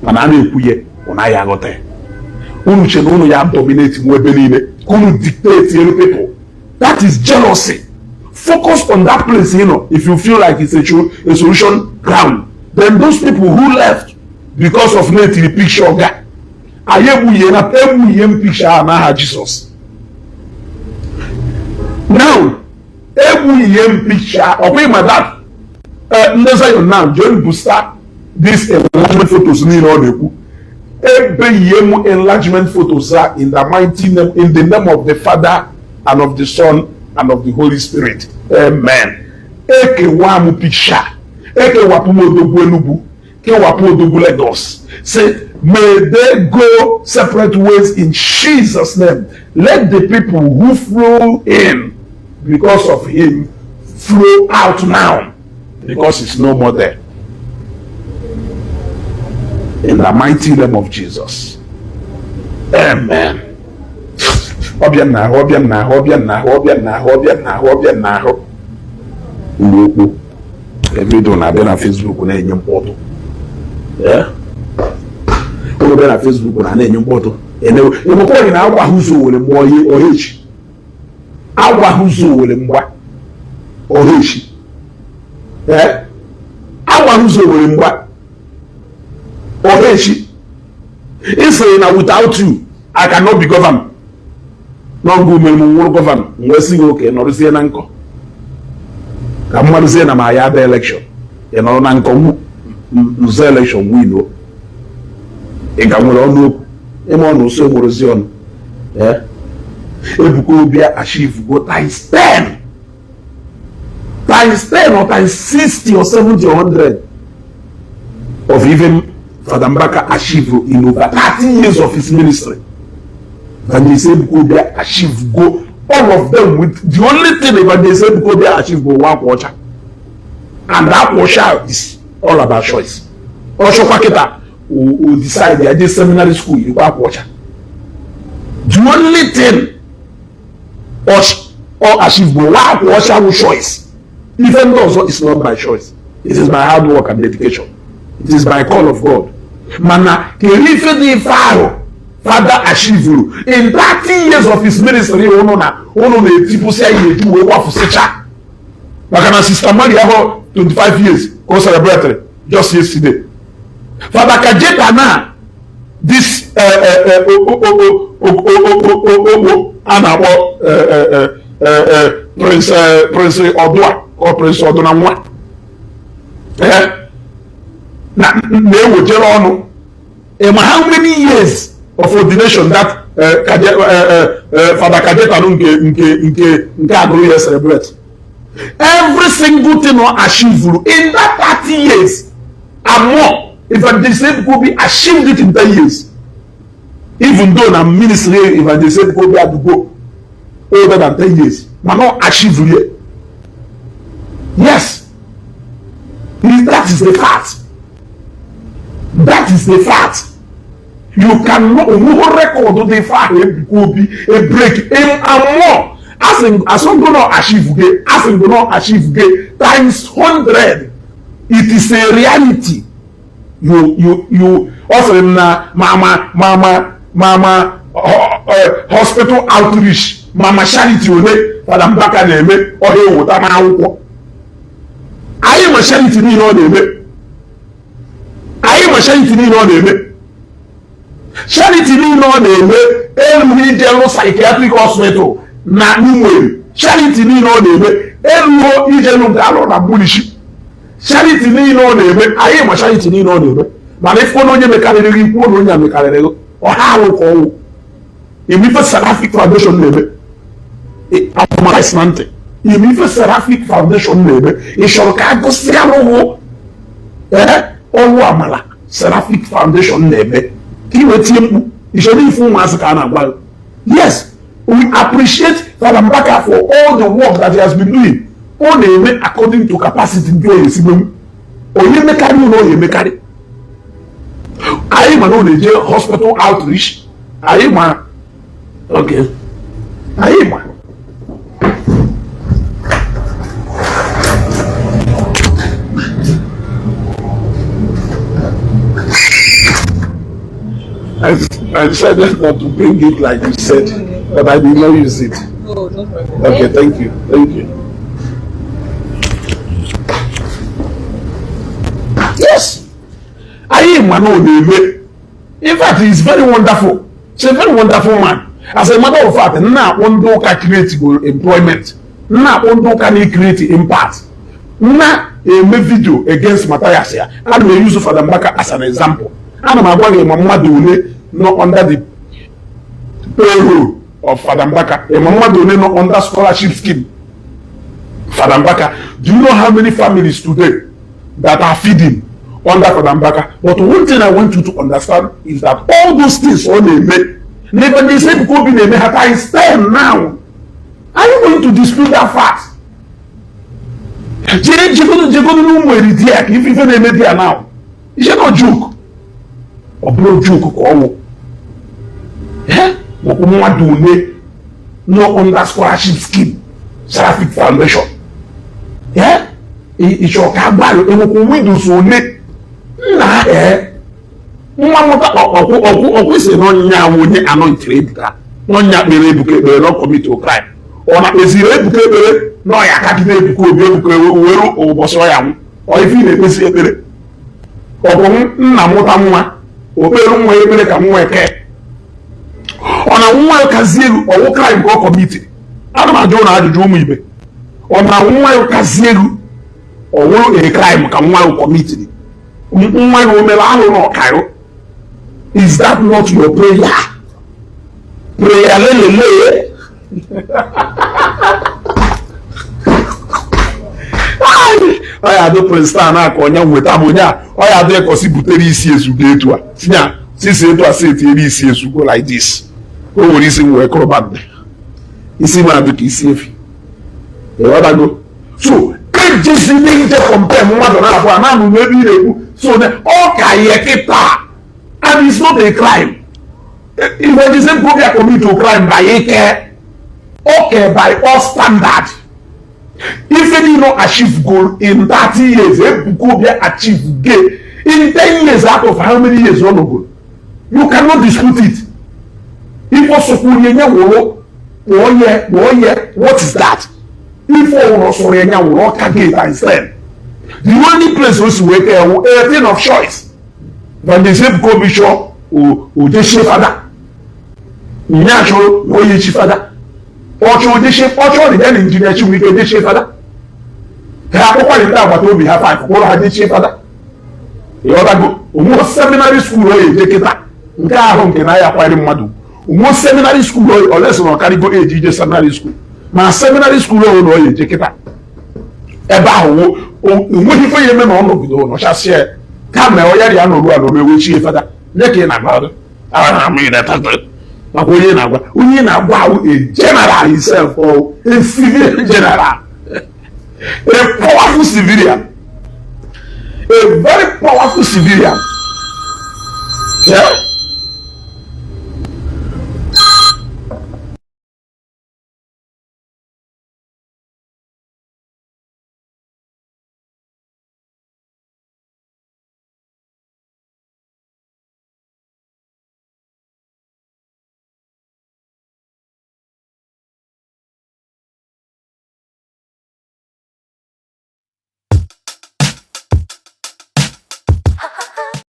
mana a na-ekwu ya, ọ naghị aghọta ya. Unu che na unu ya dominate nwe ebe niile, ka unu dictate elu people. That is jealousy. Focus on that place. If you feel like it's a solution ground, then those people who left because of na-etiri picture ga anyị egbughie na egbughie m picture ahụ n'aha Jizọs. Now egbughie m picture ọkwa ịma that ndị Zion now join booster this enlargement photos niile ọ na-ekwu. Ebeyie m enlargement photos a in the mighty name, in the name of the Father and of the Son and of the Holy Spirit, amen. Ekewa m picture, ekewapụ m odogwu Enugu, kewapụ odogwu Lagos. Say may they go separate ways in Jesus' name. Let the people who flow in because of him flow out now, because it's no more there, in the mighty name of Jesus, amen. Ọbịa m n'ahụ, ọbịa m n'ahụ, ọbịa m n'ahụ, ọbịa m n'ahụ, ọbịa m n'ahụ, ọbịa m n'ahụ. Mgbe okwu everyday na-abịa na Facebook na-enye mkpọtụ. Ụlọ bịa na Facebook na na-enye mkpọtụ ịmụkwa na agwa ụzọ were mgba ọha echi, agwa ụzọ were mgba ọha echi, agwa ụzọ were mgba ọha echi. Ị sịrị na without you I cannot be governor. N'ọgụ mere m nwụrụ governor, m wee sị gị oke nọrụzie na nkọ ka mmadụzie na ma ya ada election. Ị nọrọ na nkọ nzọ election win o. Ị ga nwere ọnụ okwu ịma ọnụ ụsọ enwerozi ọnụ. Ebuka Obi achieve go times 10, times 10 or times 60 or 70 or 100 of even Father Mbaka achieve in over 30 years of his ministry. Evangelist Ebuka Obi achieve go all of them with the only thing Evangelist Ebuka Obi achieve bụ nwa akwa ọcha, and akwa ọcha is all about choice. Ọchọkwa kịta o decide ya je seminary school yikwa akwa ọcha. The only thing ọ achieve bụ nwa akwa ọcha bụ choice. Ife ndị ọzọ is not by choice, it is by hard work and dedication, it is by call of God. Mana kedu ife dị ife ahụ Father achievuru in 30 years of his ministry? Ụnụ na ụnụ na-etipụsị ya eju wee gbafụsịcha maka na Sister Mary ahụ 25 years ka o celebrate just yesterday. Father Kajeta na this ogbo a na-akpọ Prince Ọdụa ọ Prince Ọdụ na nwa na-ewejere ọnụ. Ịma how many years of ordination that Father Kajeta nke agụrụ ya celebrate? Every single thing ọ achieved in that 30 years and more, Evangelist Ebuka Obi achieved it in 10 years, even though na ministry Evangelist Ebuka Obi adugo older than 10 years, mana ọ achieve it. Yes, that is the fact, that is the fact. You cannot onweghị record dị fa ahụ Ebuka Obi a break and more. Asị no achieve ge, asị no achieve ge times 100. It is a reality. You ọ sịrị m na mama mama mama hospital outreach, mama charity ole Fada Mbaka na-eme ọha eweta n'akwụkwọ anyị. Ma charity niile ọ na-eme anyị, ma charity niile ọ na-eme, charity niile ọ na-eme erughị ije lụ psychiatric hospital na Umueri. Charity niile ọ na-eme erughị ije lụ nke alụ na Mgbulishi. Charity niile ọ na-eme anyị, ma charity niile ọ na-eme. Mana ịfụ na onye mekarịrị gị, kwuo na onye a mekarịrị gị ọha alụ ka ọnwụ. Ime ife Seraphic Foundation na-eme amara na ntị. Ime ife Seraphic Foundation na-eme, ị chọrọ ka a gụsịa arụghụ ee ọrụ amala. Seraphic Foundation na-eme ka ị wee tie mkpu ichere ife ụmụazị ka a na-agwa. Yes, we appreciate Fada Mbaka for all the work that he has been doing. Ọ na-eme according to capacity ndị ọ esi menwu. Onye mekarị ụlọ ọ emekarị. Anyị ma na ọ na-eje hospital outreach. Anyị ma. Okay. Anyị ma. I decided not to bring it like you said, but I did not use it. Oh, no problem. Okay, thank you. Thank you. Yes. Anyị ma na ọ na-eme. In fact, he is very wonderful. He's a very wonderful man. As a matter of fact, nna akpọ ndị ụka create employment. Nna akpọ ndị ụka na-create impact. Nna eme video against Matthias ya. Ana m use Fada Mbaka as an example. Ana m agwa gị ma mmadụ ole nọ under the payroll of Fada Mbaka. Ma mmadụ ole nọ under scholarship scheme Fada Mbaka. Do you know how many families today that are feeding under Fada Mbaka? But one thing I want you to understand is that all those things ọ na-eme n'ebe ndị Ebuka Obi na-eme ha times 10 now. Are you going to dispute that fact? Jee jegodo jegodo n'ụmụ eri di ya ka ife ife na-eme di ya now. Is it not joke? Ọ bụrụ joke ka ọ wụ. Maọbụ mmadụ ole nọ under scholarship scheme Seraphic Foundation. Ịchọ ka agbalị enwekwa widows ole nna ee nwa mụta ọkwụ ọkwụ ọkwụ si n'ọnya awụ onye anointiri Ebuka n'ọnya kpere Ebuka ekpere na commit crime. Ọ na kpeziri Ebuka ekpere na ọya akagide Ebuka Obi Ebuka were ụbọchị ọya nwụ ọ ife ị na-ekpezi ekpere. Ọ bụ nna mụta nwa okpere nwa ekpere ka nwa eke ọ na nwa ya kazie elu ọwụ crime ka ọ commitiri. Ana m ajụ ụlọ ajụjụ ụmụ ibe, ọ na nwa ya kazie elu ọwụrụ a crime ka nwa ya commitiri? Nwa ya o mere ahụ na ọkarụ? Is that not your prayer? Prayer lelele. Ọ ya adị Prince na-aka onye nweta m onye a ọ ya adị ka osi butere isi ezugo etu a sinya sisi etu a si etinyere isi ezugo like this. O nwere isi m wee kụrụba ndị isi m adị ka isi efi, ịghọtago? So ejezina ije compare mmadụ na-abụ a na-anụ n'ebe ị na-ekwu so ọ ka ya kịta, and it's not a crime. Evangelism program commit to crime by ike okay by all standard. Ife niile achieve goal in 30 years, Ebuka Obi achieve gay in 10 years out of how many years ọ nọgoro. You cannot dispute it. Ife ọsọkwuru nye wụrụ kpọọ ye kpọọ ye, what is that? Ife ọwụrụ sọrọ ya nya wụrụ ọka gate times 10. The only place o si wee kee wụ a thing of choice. Evangelist Ebuka Obi chọọ ojesie fada nya chọrọ na onye chi fada ọchọ ojesie ọchọ dị ya na injinia Chinwike jechie fada ha akpọkwanye ndị agbata obi ha five kpọrọ ha jechie fada, ịghọtago? Onwe seminary school ọ eje kịta nke ahụ nke na ya akwanyere mmadụ onwe seminary school olesi na ọkarịgo eji ije seminary school ma seminary school ọ na ọ eje kịta ebe ahụ onweghị ife ya eme na ọ nọgido nọchasịa kama ọ ya nọrụ ala omewechie fada nye ka ị na-agwa makwa onye na-agwa ahụ a general himself or a civilian general, a powerful civilian, a very powerful civilian. Yeah?